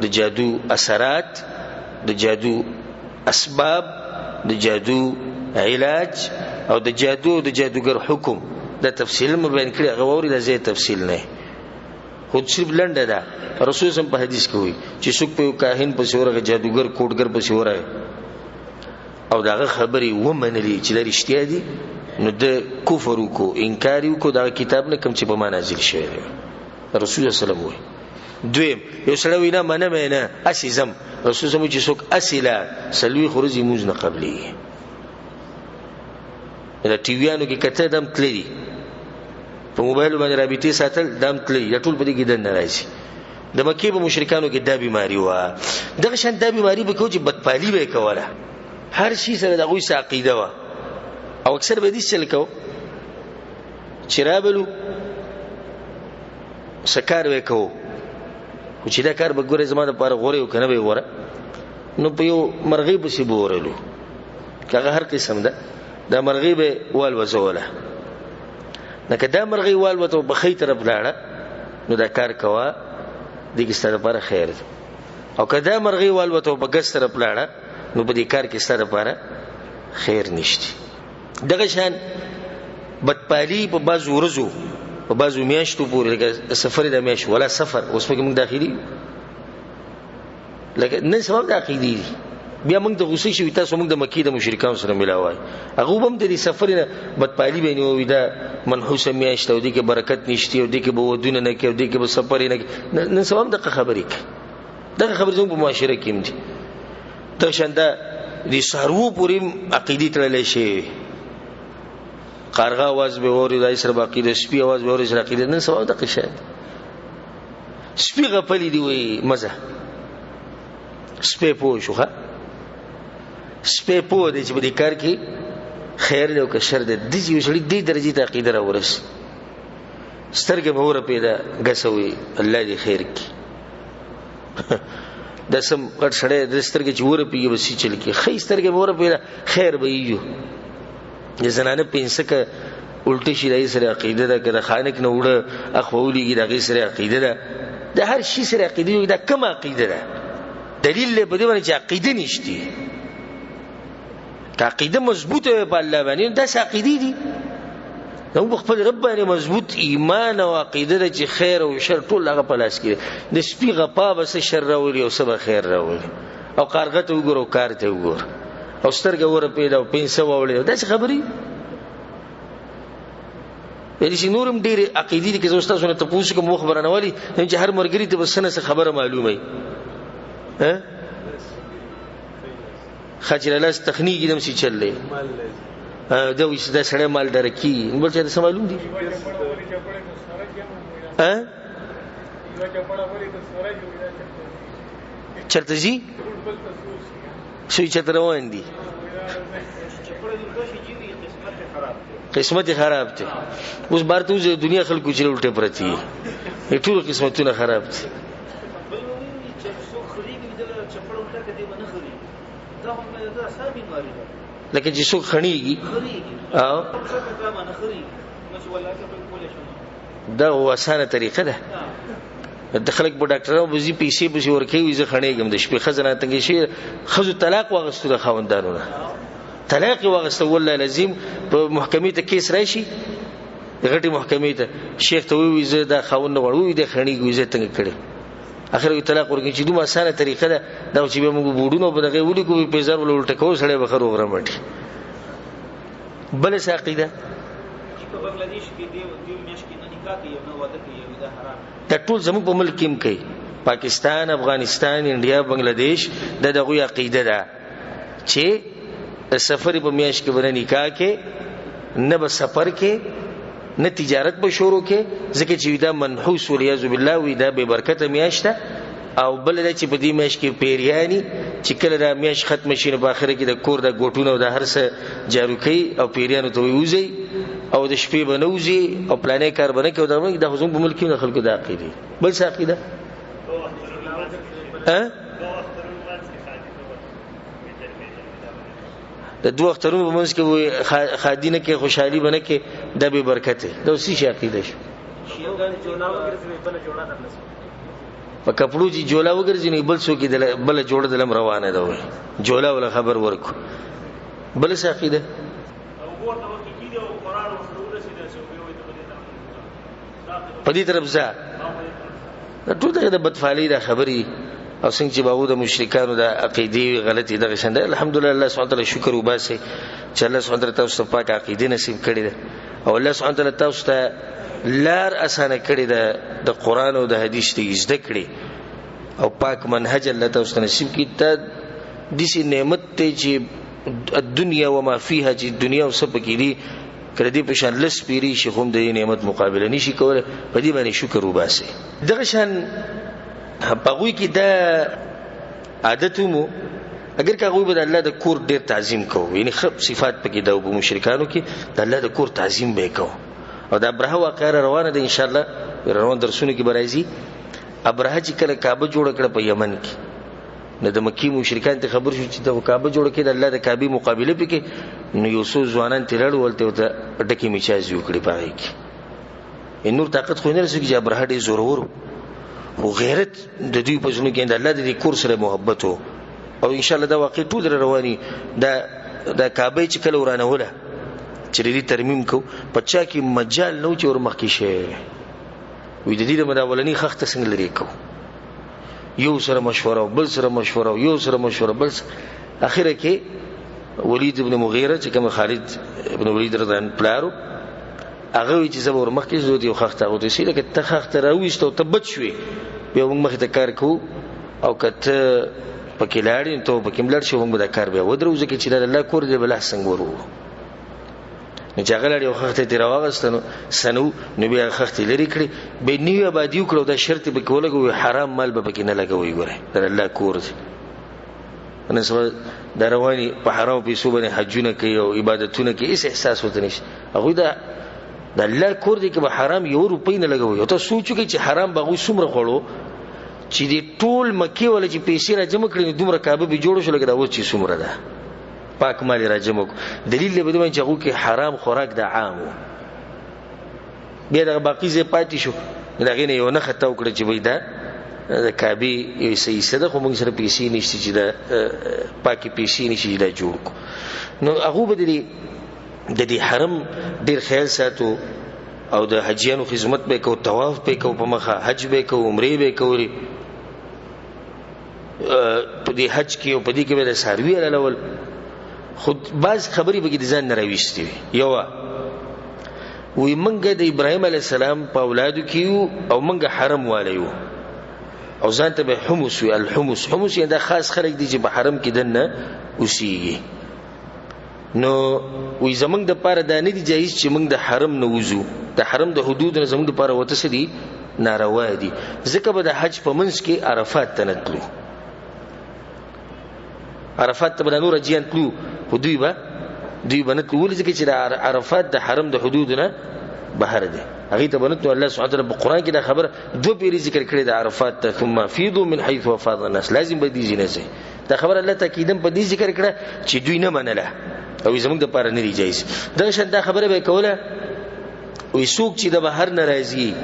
د جادو اثرات، د جادو اسباب، د جادو علاج، او د جادو او د جادوګر حکم، دا تفصیل مې بیان کړی، هغه واورئ، دا زه تفصیل نه، خو صرف لنډه ده. رسول سم په حدیث کې وایي چې څوک په یو کاهن پسې ورغی، جادوګر کوډګر پسې ورغی او د هغه خبرې ومنلې چې دا رښتیا دي، نو ده کفر وکړو، انکار یې وکړو د هغه کتاب نه کوم چې په ما نازل شوی دی. رسول الله صلی الله علیه وسلم وایي. دویم یو سړی وایي نه منم یې نه، هسې ځم. رسول سم وایي چې څوک هسې لاړ 40 ورځې لمونځ نه قبلېږي. دا ټي ویانو کې کته دم تللی دي، په موبایل باندې رابطې ساتل دم تللی، دا ټول په دې کې دننه راځي. د مکې په مشرکانو کې دا بیماري وه، دغه شان دا بیماري به کوو چې بدپالي به یې کوله، هر شي سره د هغوی څه عقیده وه، او اکثر به یې داسې چل کوو چې رابلو څه کار به یې کوو، خو چې دا کار به ګورې زما دپاره غوره او که نه به یې غوره، نو په یو مرغۍ پسې به ورلو، که هغه هر قسم ده، دا مرغۍ به یې والوځوله، نو که دا مرغۍ والوته او په ښی طرف لاړه نو دا کار کوه، دې کې ستا دپاره خیر دی، او که دا مرغۍ والوته او په ګس طرف لاړه نو په دې کار کې ستا دپاره خیر نشته. دغه شان بدپالي په بعضو ورځو، په بعضو میاشتو پورې، لکه سفر د میاشت ولا سفر اوس پکې موږ داخلي، لکه نن سبب د عقیدې دي، بیا موږ د غوسې شوي، تاسو موږ د مکې د مشرکانو سره ملاوای، هغه به هم د دې سفر نه بدپالي به نیوي، دا منحوسه میاشت او دې کې برکت نشته او دې کې به ودونه نه کوي او دې کې به سفر نه کوي. نن سبا هم دغه خبرې کوي، دغه خبرې زموږ په معاشره کې هم دي. دغه شان دا د څاروو پورې هم عقیدې تړلی شوې، قارغه اواز به واوري، د سره به عقیده، سپي اواز به واوري، سره عقیده. نن سبا هم دغه شی دی، سپي غپلي دي وایي مزه، سپی پوه شو، ښه سپی پوه دی چې په دې کار کې خیر دی او که شر دی. داسې یو سړي دې درجې ته عقیده راورسي، سترګه مې ورپېده، ګسه وایي الله دې خیر کړي. دا سم غټ سړی د سترګې چې ورپېږي بس یې چل کړي، ښې سترګې مې ورپېده خیر به یې. د زنانه پنسکه الټه شي، د هغې سره عقیده ده، که د خانک نه اوړه اخوا ولېږي د هغې سره عقیده ده، د هر شي سره عقیده وي. دا کومه عقیده ده؟ دلیل دی په دې باندې چې عقیده نشته. که عقیده مضبوطه وي په الله باندې، داسې عقیدې دي زموږ په خپل رب باندې مضبوط ایمان او عقیده ده چې خیر او شر ټول هغه په لاس کې دی. د سپي غپا به څه شر راولي او څه به خیر راولي، او قارغه ته وګوره او کار ته وګوره او سترګه ورپېده او پنسه واوړې، داسې خبرې یعنی چې نور هم ډېرې عقیدې دي. که زه ستاسو نه تپوس وکړم وخت به رانه والي، چې هر ملګري ته به څه نه څه خبره معلومه وي. ښه چې له لاس تخنیږي دمسې چل دی، دا وایي چې دا سړی مالداره کېږي، نو بل چا ته څه معلوم دي؟ چېرته ځي؟ څوی چېرته روان دي؟ قسمت خراب دی. اوس بهر ته وځي دنیا خلکو چې الټه پرتی دي، ټول قسمتونه خراب دي. لکه چې څوک خڼېږي او دا خو اسانه طریقه ده. د خلک په ډاکټرانو به ځي پیسې پسې ورکوي، وایي زه خڼېږم د شپې، ښځه راتنګې شوې، ښځو طلاق واخیستو د خاوندانو نه، طلاق یې واخیسته. والله العظیم په محکمې ته کیس راشي، غټې محکمې ته، شیخ ته ووایي زه دا خاوند نه غواړم، ووایي دی خڼېږي، وایي زه تنګه کړی، اخر یې طلاق ورکړي. چې دومره اسانه طریقه ده دا چې بیا موږ بورډونه په دغه ولیکو، په زر ول الټه کوو، سړی به ښه روغ رمټي. بله څه عقیده؟ دا ټول زموږ په ملک کې هم کوي، پاکستان، افغانستان، انډیا، بنګلادیش، دا د هغوی عقیده ده چې د سفر په میاشت کې به نه نکاح کې، نه به سفر کې، نه تجارت به شروع کې، ځکه چې دا منحوس والعیاذ بالله وي، دا بې برکته میاشت ده. او بله دا چې په دې میاشت کې پیریاني چې کله دا میاشت ختمه شي نو په آخره کې د کور د ګوټونه او د هر څه جارو کوي او پیریانو ته وایي وځئ او د شپې به نه وځي او پلانی کار به نه کوي. دا خو زموږ په ملک کې هم د خلکو دا عقیدې. بل څه عقیده؟ د دوه اخترونو په منځ کې وایي ښادي نه کوي، خوشحالي به نه کوي، دا بې برکته. دا اوس څه شي عقیده شو؟ په کپړو چې جولا وګرځي نو بل څوک یې بله جوړه د لم روانه ده، وایي جولا وله خبر ورکړو. بله څه عقیده؟ په دې طرف ځه. دا ټول دغه د بدفعلۍ دا خبرې او څنګه چې به هغو د مشرکانو د عقیدې وي غلطې دغه شان ده. الحمدلله الله سبحانه وتعالی شکر وباسئ چې الله سبحانه وتعالی تاسو ته پاکه عقیده نصیب کړې ده او الله سبحانه وتعالی تاسو ته لار اسانه کړې ده د قرآن او د حدیث د زده کړې او پاک منهج الله تاسو ته نصیب کړي. دا داسې نعمت دی چې الدنیا وما فیها، چې دنیا او څه پکې دي، که د دې په شان لس پیرې شي خو هم د دې نعمت مقابله نشي کولی. په دې باندې شکر وباسئ. دغه شان په هغوی کې دا عادت هم و، اګر که هغوی به د الله د کور ډېر تعظیم کوو، یعنې ښه صفات پکې دا و په مشرکانو کې د الله د کور تعظیم به یې کوو. او د ابرهه واقعه را روانه ده، انشاءالله روان درسونو کې به راځي. ابرهه چې کله کعبه جوړه کړه په یمن کې، نو د مکې مشرکان ته خبر شو چې دغه کعبه جوړه کړې د الله د کعبې مقابله پکې، نو یو څو ځوانان ترې لاړو، هلته ورته ډکې میچازې وکړې په هغې کې. نور طاقت خو یې نه رسېږي چې ابرهه ډېر زورور و، خو غیرت د دوی په زړونو کې د الله د دې کور سره محبت و. او انشاءالله دا واقع ټول را رواني. دا کعبه یې چې کله ورانوله چې د دې ترمیم کو، په چا کې مجال نه و چې ور مخکې شي. وایي د دې د مداولني خښته څنګه لرې کوو، یو سره مشوره او بل سره مشوره او یو سره مشوره بل سره. اخره کې ولید ابن مغیره چې کوم خالد ابن ولید رضی الله عنه پلار و، هغه وایي چې زه به ور مخکې شم، یو خښته هغه ته شي، لکه ته خښته راویسته او ته بچ شوې، بیا موږ مخې ته کار کوو، او که ته پکې لاړې نو ته به پکې هم لاړ شې، موږ به دا کار بیا ودروو، ځکه چې دا د الله کور دی، به لاس څنګه ور وړو. نو چې هغه لاړ یو خښته یې ترې راواخیسته نو سنو، نو بیا هغه خښتې لرې کړې، بیا یې نوې ابادي وکړه او دا شرط یې پکې ولګوي، حرام مال به پکې نه لګوئ، ګورئ دا د الله کور دی. نن سبا دا رواني په حرامو پیسو باندې حجونه کوي او عبادتونه کوي، هېڅ احساس ورته نشته. هغوی دا د الله کور دی که به حرام یو روپۍ نه لګوي. او ته سوچ وکړئ چې حرام به هغوی څومره خوړو چې دې ټول مکې والا چې پیسې را جمع کړې نو دومره کعبه به جوړه شوه لکه دا اوس چې څومره ده، پاک مال یې را جمع کړو. دلیل دی په دې باندې چې هغوی کې حرام خوراک د عام و. بیا دغه باقي ځای پاتې شو، د هغې نه یو نښه تاو کړه چې وایي دا د کعبې یو څه حصه ده، خو موږ سره پیسې نشته چې دا پاکې پیسې نشته چې دا جوړ کړو. نو هغو به د دې حرم ډېر خیال ساتو او د حجیانو خدمت به یې کوو، طواف به یې کوو، په مخه حج به یې کوو، عمرې به یې کولې. په دې حج کې او په دې کې به د څاروي حلالول. خو بعض خبرې پکې د ځان نه راویستې وې. یوه وی منګه د ابراهیم علیه السلام په اولادو کې یو او منګه حرم والی یو، او ځان ته به حمص وي. الحمص، حمص یعنې دا خاص خلک دي چې په حرم کې دننه اوسېږي. نو وی زمونږ دپاره دا نه دي جایز چې موږ د حرم نه وځو، د حرم د حدود نه زمونږ دپاره ورته څه دي ناروا دي، ځکه به د حج په منځ کې عرفات ته نه تلو. عرفات ته به دا نور حاجیان تلو، خو دوی به نه تلو. ولې؟ ځکه چې د عرفات د حرم د حدودو نه بهر دی، هغې ته به نه تلو. الله سبحانه وتعالی په قرآن کې دا خبره دوه پېرې ذکر کړې ده عرفات ته، ثم افیضوا من حیث افاض الناس، لازم به دې ځای نه ځئ. دا خبره الله تاکیداً په دې ذکر کړه چې دوی نه منله او زموږ دپاره نه دي جایز. دغه شان دا خبره به یې کوله، وایي څوک چې د بهر نه راځي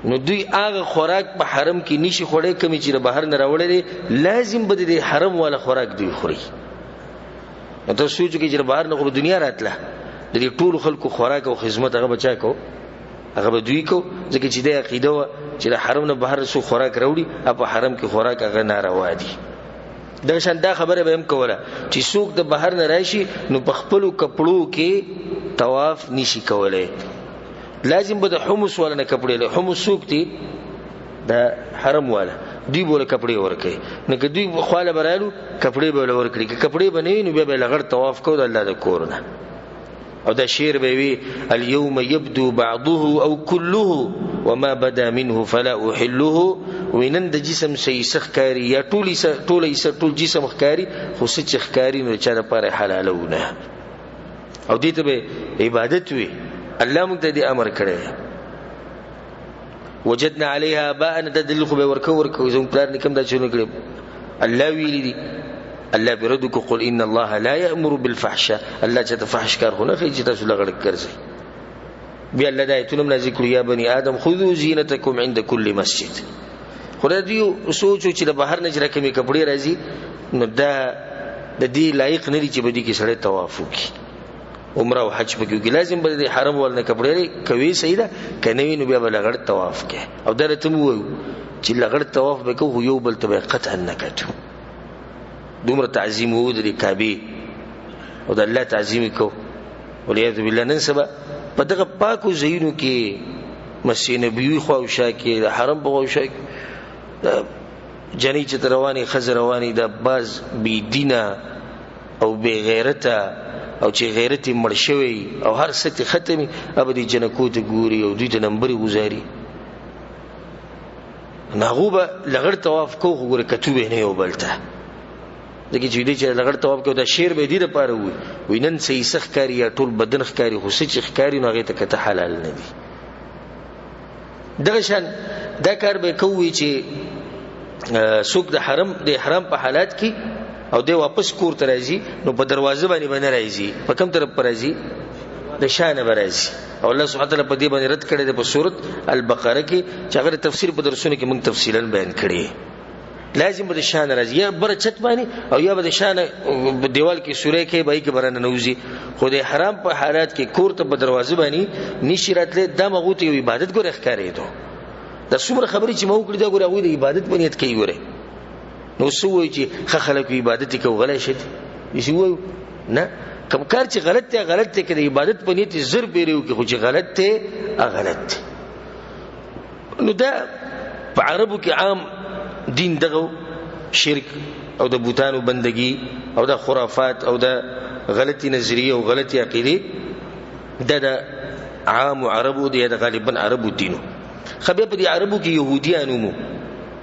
نو دوی هغه خوراک په حرم کې نشي خوړی کومې چې د بهر نه راوړی دی، لازم به د دې حرم والا خوراک دوی خوري. نو تاسو سوچ وکړئ چې د بهر نه خو به دنیا راتله، د دې ټولو خلکو خوراک او خدمت هغه به چا کو؟ هغه به دوی کو، ځکه چې دا عقیده وه چې د حرم نه بهر څوک خوراک راوړي او په حرم کې خوراک هغه ناروا دي. دغه شان دا خبره به هم کوله چې څوک د بهر نه راشي نو په خپلو کپړو کې طواف نشي کولی، لازم به د حمص والا نه کپړې لري. حمص څوک دي؟ د حرم والا، دوی به له کپړې ورکوي. نو که دوی خواله به رالو کپړې به له ورکړي، که کپړې به نه وي نو بیا به لغړ طواف کو د الله د کور نه. او دا شعر به وي، اليوم يبدو بعضه او كله وما بدا منه فلا احله. وینن د جسم صحیح څه ښکاري یا ټول جسم ښکاري، خو څه چې ښکاري نو چا دپاره حلالونه. او دې ته به عبادت وي. الله موږ ته دې امر کړی، وجدنا عليها آباءنا، دا دلیل خو به ورکو زموږ پلار نیکه هم دا چونه کړی. الله ویلي دي، الله پرې رد وکړو، قل ان الله لا یأمر بالفحشاء، الله چاته فحش کار خو نه ښیي چې تاسو لغړ ګرځئ. بیا الله دا آیتونه هم نازل کړو، یا بني آدم خذو زینتکم عند کل مسجد. خو دا دوی سوچ چې د بهر نه چې راکمې کپړې راځي نو دا د دې لایق نه دي چې په دې کې سړی طواف وکړي، عمره او حج پکې وکړي. لازم به د حرم وال نه کپړې کوي، صحیح ده، که نه وي نو بیا به لغړ طواف کوي. او دا راته ووایو چې لغړ طواف به کوو، خو یو بل ته به یې قطعا نه کتو. دومره تعظیم وو د دې کعبې او د الله تعظیم یې کوو. والعیاذ بالله نن سبا په دغه پاکو ځایونو کې، مسجد نبوي خواوشا کې، د حرم په خواوشا کې، د جنۍ چې ته روانې، ښځې روانې، دا بعض بې دینه او بې غیرته او چې غیرت یې مړ شوی او هر څه ترې ختم وي، هغه به دې جنکو ته ګوري او دوی ته نمبرې ګزاري. نو هغو به لغړ طواف کوو، خو ګوره کتو به یې نه یو بل ته، ځکه چې دوی چې لغړ طواف کوي دا شعر به یې دې دپاره ووایي، وایي نن څه حصه ښکاري یا ټول بدن ښکاري، خو څه چې ښکاري نو هغې ته کته حلال نه دي. دغه شان دا کار به کوي چې څوک د حرم د احرام په حالات کې او دی واپس کور ته راځي نو په دروازه باندې به نه راځي، په کوم طرف به راځي؟ د شا نه به راځي. او الله سبحانه وتعالی په دې باندې رد کړی دی په سورت البقره کې، چې هغه د تفسیر په درسونو کې موږ تفصیلا بیان کړی. لازم به د شا نه راځي، یا بره چت باندې او یا به د شا نه دیوال کې سوری کوي، به یې کې به راننوځي. خو د احرام په حالات کې کور ته په دروازه باندې نشي راتلی. دا هغو ته یو عبادت ګوره ښکارېدو. دا څومره خبرې چې ما وکړې دا ګوره هغوی د عبادت په نیت کوي. ګوره نو څه ووایو چې ښه خلک عبادت یې کوي، غلی شئ؟ داسې ووایو؟ نه، کوم کار چې غلط دی غلط دی، که د عبادت په نیت یې زر پېرې وکړي، خو چې غلط دی هغه غلط دی. نو دا په عربو کې عام دین دغه شرک او د بوتانو بندگی او د خرافات او د غلطي نظریې او غلطي عقیدې، دا د عام عربو دی، د غالبا عربو دینو. ښه بیا په دې عربو کې یهودیان وو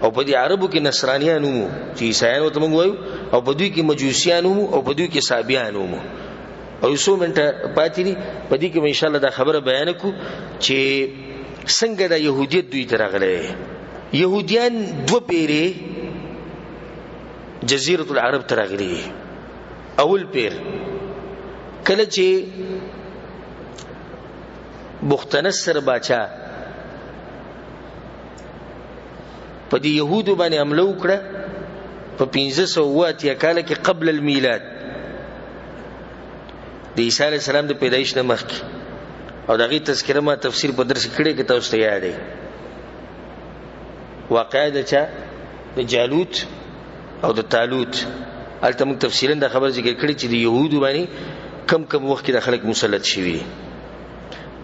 او په دې عربو کې نصرانیان وو چې عیسایانو ته موږ وایو، او په دوی کې مجوسیان وو او په دوی کې صابیان وو. او یو څو منټه پاتې دي، په دې کې به انشاءالله دا خبره بیان کړو چې څنګه دا یهودیت دوی ته راغلی. یهودیان دوه پیرې جزیرة العرب ته راغلي دي. اول پیر کله چې بختنصر باچا په دې یهودو باندې حمله وکړه په 587 کال کې قبل المیلاد، د عیسی علیه السلام د پیدایش نه مخکې. او د هغې تذکره ما تفسیر په درس کې کړې، که تاسو ته یاد دی. واقعه د چا؟ د جالوت او د طالوت. هلته موږ تفصیلا دا خبره ذکر کړې چې د یهودو باندې کم کم وخت کې د خلک مسلط شوي دي.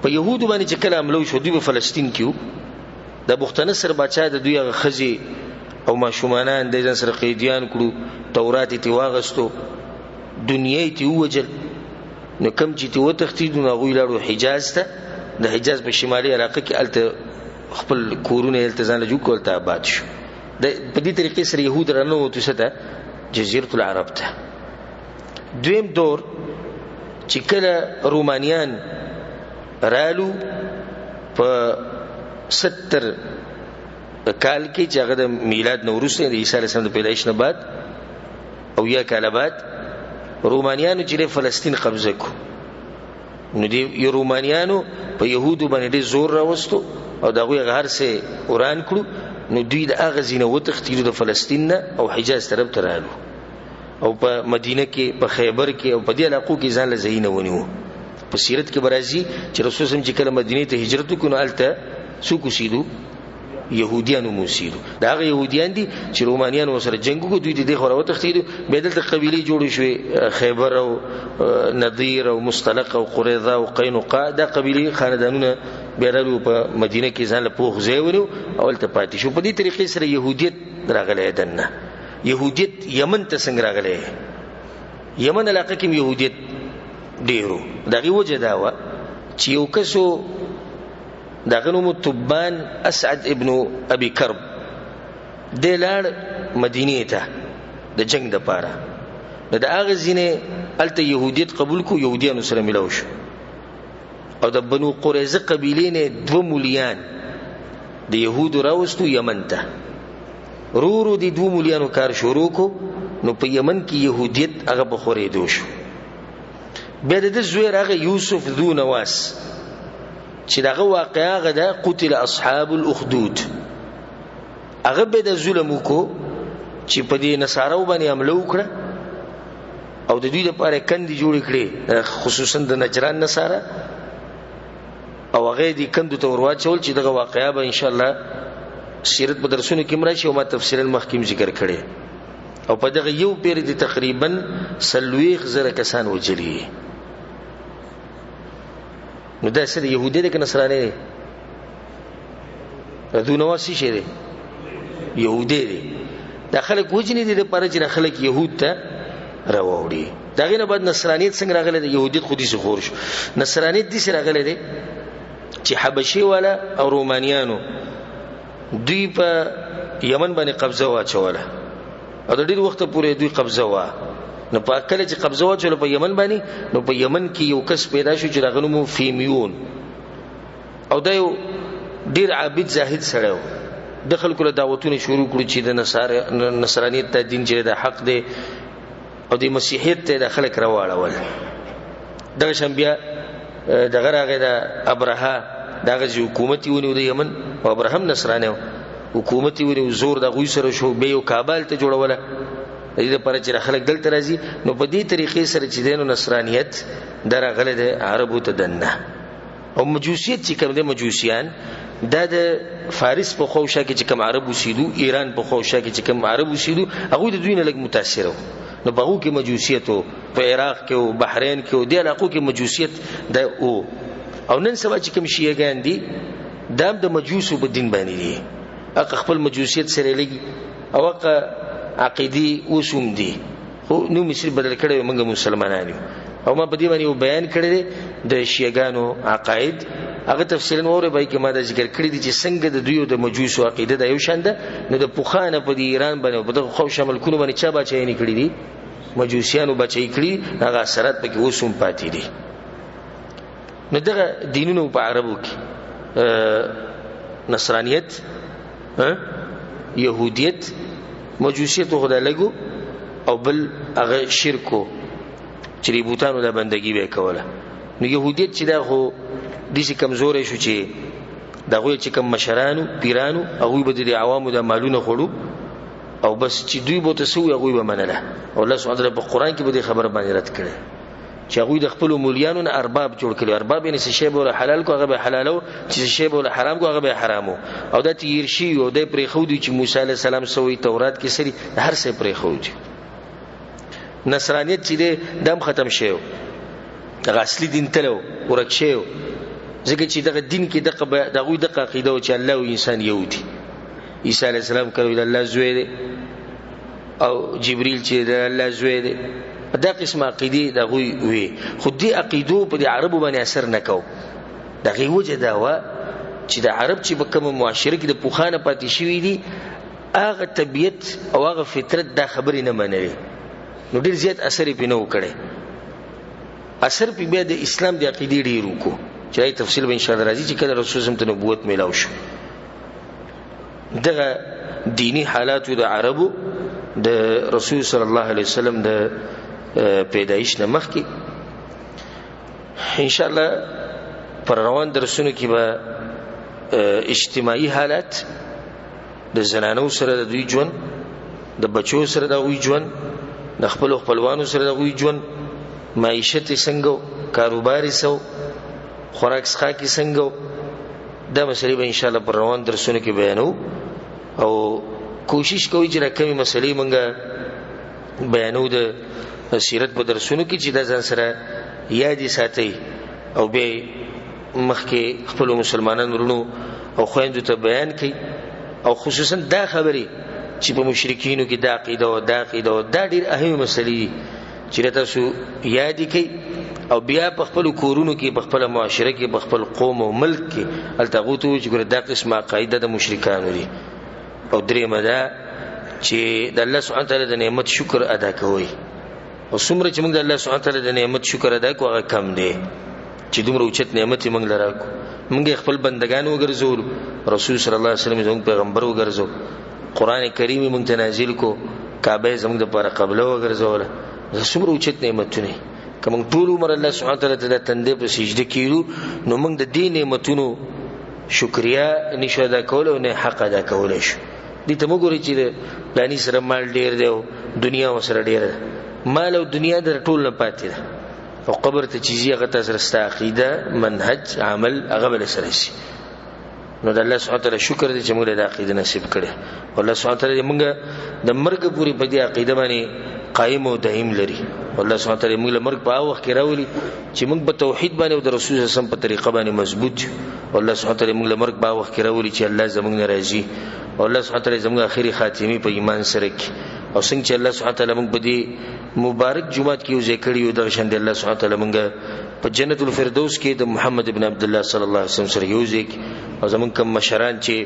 په یهودو باندې چې کله حمله وشوه، دوی په فلسطین کې وو. د بختنصر باچا د دوی هغه ښځې او ماشومانان د ځان سره قیدیان کړو، تورات یې ترې واغستو، دنیا یې ترې ووژل. نو کم چې ترې وتښتېدو نو هغوی لاړو حجاز ته. د حجاز په شمالي علاقه کې هلته خپل کورونه یې هلته ځان له جوړ کړل، هلته آباد شو. په دې طریقې سره یهود راننوتو څه ته؟ جزیرة العرب ته. دویم دور چې کله رومانیان رالو په 70 کال کې چې هغه د میلاد نه وروسته د عیسی علیه السلام د پیدایش نه بعد او یا کاله بعد رومانیانو چې فلسطین قبضه کو، نو دی رومانیانو په یهودو باندې ډېر زور راوستو او د هغوی هغه هر څه وران کړو. نو دوی د هغه ځای نه وتښتېدو د فلسطین نه او حجاز طرف ته رالو او په مدینه کې، په خیبر کې او په دې علاقو کې ځان له ځایونه ونیو. په سیرت کې به راځي چې رسول صلی الله علیه وسلم چې کله مدینې ته هجرت وکړو نو هلته څوک اوسېدو؟ یهودیان هم اوسېدو. دا هغه یهودیان دي چې رومانیانو ورسره جنګ وکړو، دوی د دې خوا راوتښتېدو. بیا دلته قبیلې جوړې شوې، خیبر او نضیر او مستلق او قریظه او قینقاع، دا قبیلې خاندانونه بیا رالو په مدینه کې ځان له پوخ ځای ونیو او هلته پاتې شو. په دې طریقې سره یهودیت راغلی دننه. یهودیت یمن ته څنګه راغلی؟ یمن علاقه کې هم یهودیت ډېر و. د هغې وجه دا وه چې یو کس و، د هغه نوم و تبان اسعد ابن ابي کرب، دی لاړ مدینې ته د جنګ دپاره. نو د هغه ځینې هلته یهودیت قبول کړو، یهودیانو سره ملاو شو او د بنو قریظه قبیلې نه دوه مولیان د یهودو راوستو یمن ته. رو رو د دوو مولیانو کار شروع کړو، نو په یمن کې یهودیت هغه په خورېدو شو. بیا د ده زوی راغی یوسف ذو نواس، چې د هغه واقعه هغه ده قتل اصحاب الاخدود. هغه بیا د ظلم وکړو چې په دې نصارو باندې حمله وکړه او د دوی دپاره یې کندې جوړې کړې، خصوصا د نجران نصاره، او هغه یې دې کندو ته ورواچول چې دغه واقعه به انشاءالله سیرت په درسونو کې هم راشي او ما تفصیلا مخکې هم ذکر کړې. او په دغه یو پیر دې تقریبا 40,000 کسان وژلي. نو دا څه دی؟ یهودي دی که نصراني دی؟ ذو نواس څه شی دی؟ یهودي دی. دا خلک وژني دي دپاره چې دا خلک یهود ته راواوړي. د هغې نه بعد نصرانیت څنګه راغلی دی؟ یهودیت خو داسې خور شو. نصرانیت داسې راغلی دی چې حبشې والا او رومانیانو دوی په یمن باندې قبضه واچوله او د ډېر وخته پورې دوی قبضه وه. نو په کله چې قبضه واچوله په یمن باندې، نو په یمن کې یو کس پیدا شو چې د هغه نوم و فیمیون، او دا یو ډېر عابد زاهد سړی و. د خلکو له دعوتونه شروع کړو چې د نصرانیت ته دین چې د حق دی او د مسیحیت ته د خلک راواړول. دغه شان بیا دغه راغی د ابرهه، د هغه ځای حکومت یې ونیو د یمن، او ابرهه هم نصرانی و، حکومت یې ونیو، زور د هغوی سره شو. بیا یو کعبه هلته جوړوله د دې لپاره چې خلک دلته راځي. نو په دې طریقې سره چې دی نو نصرانیت دا راغلی دی عربو ته دننه. او مجوسیت چې کوم دی، مجوسیان دا د فارس په خواوشا کې چې کوم عرب اوسېدو، ایران په خواوشا کې چې کوم عرب اوسېدو، هغوی د دوی نه لږ متاثر وو. نو په هغو کې مجوسیت و، په عراق کې و، بحرین کې و، دې علاقو کې مجوسیت دا و. او نن سبا چې کوم شیعه ګان دي دا هم د مجوسو په دین باندې دي، هغه خپل مجوسیت سره لګي او هغه عقیدې اوس هم دي، خو نوم یې صرف بدل کړی وي، موږ مسلمانان یو. او ما په دې باندې یو بیان کړی دی د شیعهګانو عقاید، هغه تفصیلا واورئ، په هغې کې ما دا ذکر کړي دي چې څنګه د دوی او د مجوسو عقیده دا یو شان ده. نو د پخوا نه په دې ایران باندې او په دغو خواوشا ملکونو باندې چا باچایي نه کړي دي؟ مجوسیانو باچایي کړي، هغه اثرات پکې اوس هم پاتې دي. نو دغه دینونه په عربو کې نصرانیت، یهودیت، مجوسیت خو دا لږ و، او بل هغه شرک و چې د بوتانو دا بندګي به یې کوله. نو یهودیت چې دا خو داسې کمزوری شو چې د هغوی چې کوم مشرانو پیرانو هغوی به د دې عوامو دا مالونه خوړو او بس چې دوی به ورته څه ووایي هغوی به منله. او الله سبحانه وتعالی په قرآن کې به دې خبره باندې رد کړی چې هغوی د خپلو مولیانو نه ارباب جوړ کړي. ارباب یعنې څه شی به ورله حلال کړو هغه به حلالو، چې څه شی به ورله حرام کړو هغه به حرامو. او دا تېر شوي او دا یې پرېښودي چې موسی علیه السلام څه وایي، تورات کې څه دي، هر څه یې پرېښودي. نصرانیت چې دی دا هم ختم شوی و، دغه اصلي دین تللی و، ورک شوی و، ځکه چې دغه دین کې د هغوی دغه عقیده وه چې الله او انسان یو دي. عیسی علیه السلام کوي د الله زوی دی او جبریل چې د الله زوی دی، دا قسم عقیدې د هغوی وې. خو دې عقیدو په دې عربو باندې اثر نه کو. د هغې وجه دا وه چې د عرب چې په کومه معاشره کې د پخوا نه پاتې شوي دي، هغه طبیعت او هغه فطرت دا خبرې نه منلې، نو ډېر زیات اثر یې پرې نه و کړی. اثر پرې بیا د اسلام د عقیدې ډېر وکړو، چې دا تفصیل به انشاءالله راځي چې کله رسول الله ته نبوت میلاو شو. دغه دینی حالاتو د عربو د رسول صلی الله علیه وسلم د پیدایش نه مخکې. ان شاء الله پر روان درسونو کې به اجتماعي حالات، د زنانو سره د دوی ژوند، د بچو سره د هغوی ژوند، د خپلو خپلوانو سره د هغوی ژوند، معیشت یې څنګه و، کاروبار یې څه و، خوراک څښاک یې څنګه و، دا مسلې به انشاءالله پر روان درسونو کې بیانوو. او کوشش کوئ چې دا کمې مسلې موږ بیانوو د سیرت په درسونو کې، چې دا ځان سره یادې ساتئ او بیا مخکې خپلو مسلمانانو وروڼو او خویندو ته بیان کړئ. او خصوصا دا خبرې چې په مشرکینو کې دا عقیده او دا عقیده او دا ډېر اهمې مسلې دي چې دا تاسو یادې کړئ، او بیا په خپلو کورونو کې، په خپله معاشره کې، په خپل قوم او ملک کې هلته هغو ته ووایئ چې ګوره دا قسمه عقاید د مشرکانو دي. او درېیمه دا چې د الله سبحانه وتعالی د نعمت شکر ادا کوئ، او څومره چې موږ د الله سبحانه وتعالی د نعمت شکر ادا کوو هغه کم دی، چې دومره اوچت نعمت یې موږ له راکړو، موږ یې خپل بندګان وګرځولو، رسول صلی الله علیه وسلم یې زموږ پیغمبر وګرځو، قرآن کریم یې موږ ته نازل کړو، کعبه یې زموږ دپاره قبله وګرځوله. دا څومره اوچت نعمتونه دي. که موږ ټول عمر الله سبحانه وتعالی ته د تندې په سجده کېدو، نو موږ د دې نعمتونو شکریا نشو ادا کولی او نه حق ادا کولی شو. دې ته مه ګورئ چې د فلاني سره مال ډېر دی او دنیا ورسره ډېره ده. مال او دنیا در ټول نه پاتې ده، او قبر ته چې ځي هغه ته سره ستا عقیده، منهج، عمل هغه به له سره شي. نو د الله سبحانه وتعالی شکر دی چې موږ له دا عقیده نصیب کړې. الله سبحانه وتعالی دې موږ د مرګ پورې په دې عقیده باندې قایم او دایم لري. الله سبحانه وتعالی موږ له مرګ په هغه وخت کې راولي چې موږ په توحید باندې او د رسول صلی الله علیه وسلم په طریقه باندې مضبوط یو. الله سبحانه وتعالی موږ له مرګ په هغه وخت کې راولي چې الله زموږ نه راضي، او الله سبحانه وتعالی زموږ اخري خاتمې په ایمان سره کړي. او څنګه چې الله سبحانه وتعالی موږ په دې مبارک جومات کې یو ځای کړي یو، دغه شان دی الله سبحانه وتعالی موږ په جنت الفردوس کې د محمد ابن عبد الله صلی الله علیه وسلم سره یو ځای کړي. او زموږ کوم مشران چې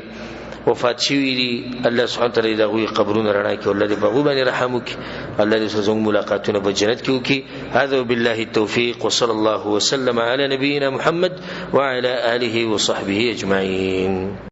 وفات شوي دي، الله سبحانه وتعالی د هغوی قبرونه رڼا کړي، الله دې په هغوی باندې رحم وکړي، الله دې سره زموږ ملاقاتونه په جنت کې وکړي. هذا وبالله التوفيق، وصلى الله وسلم على نبينا محمد وعلى آله وصحبه أجمعين.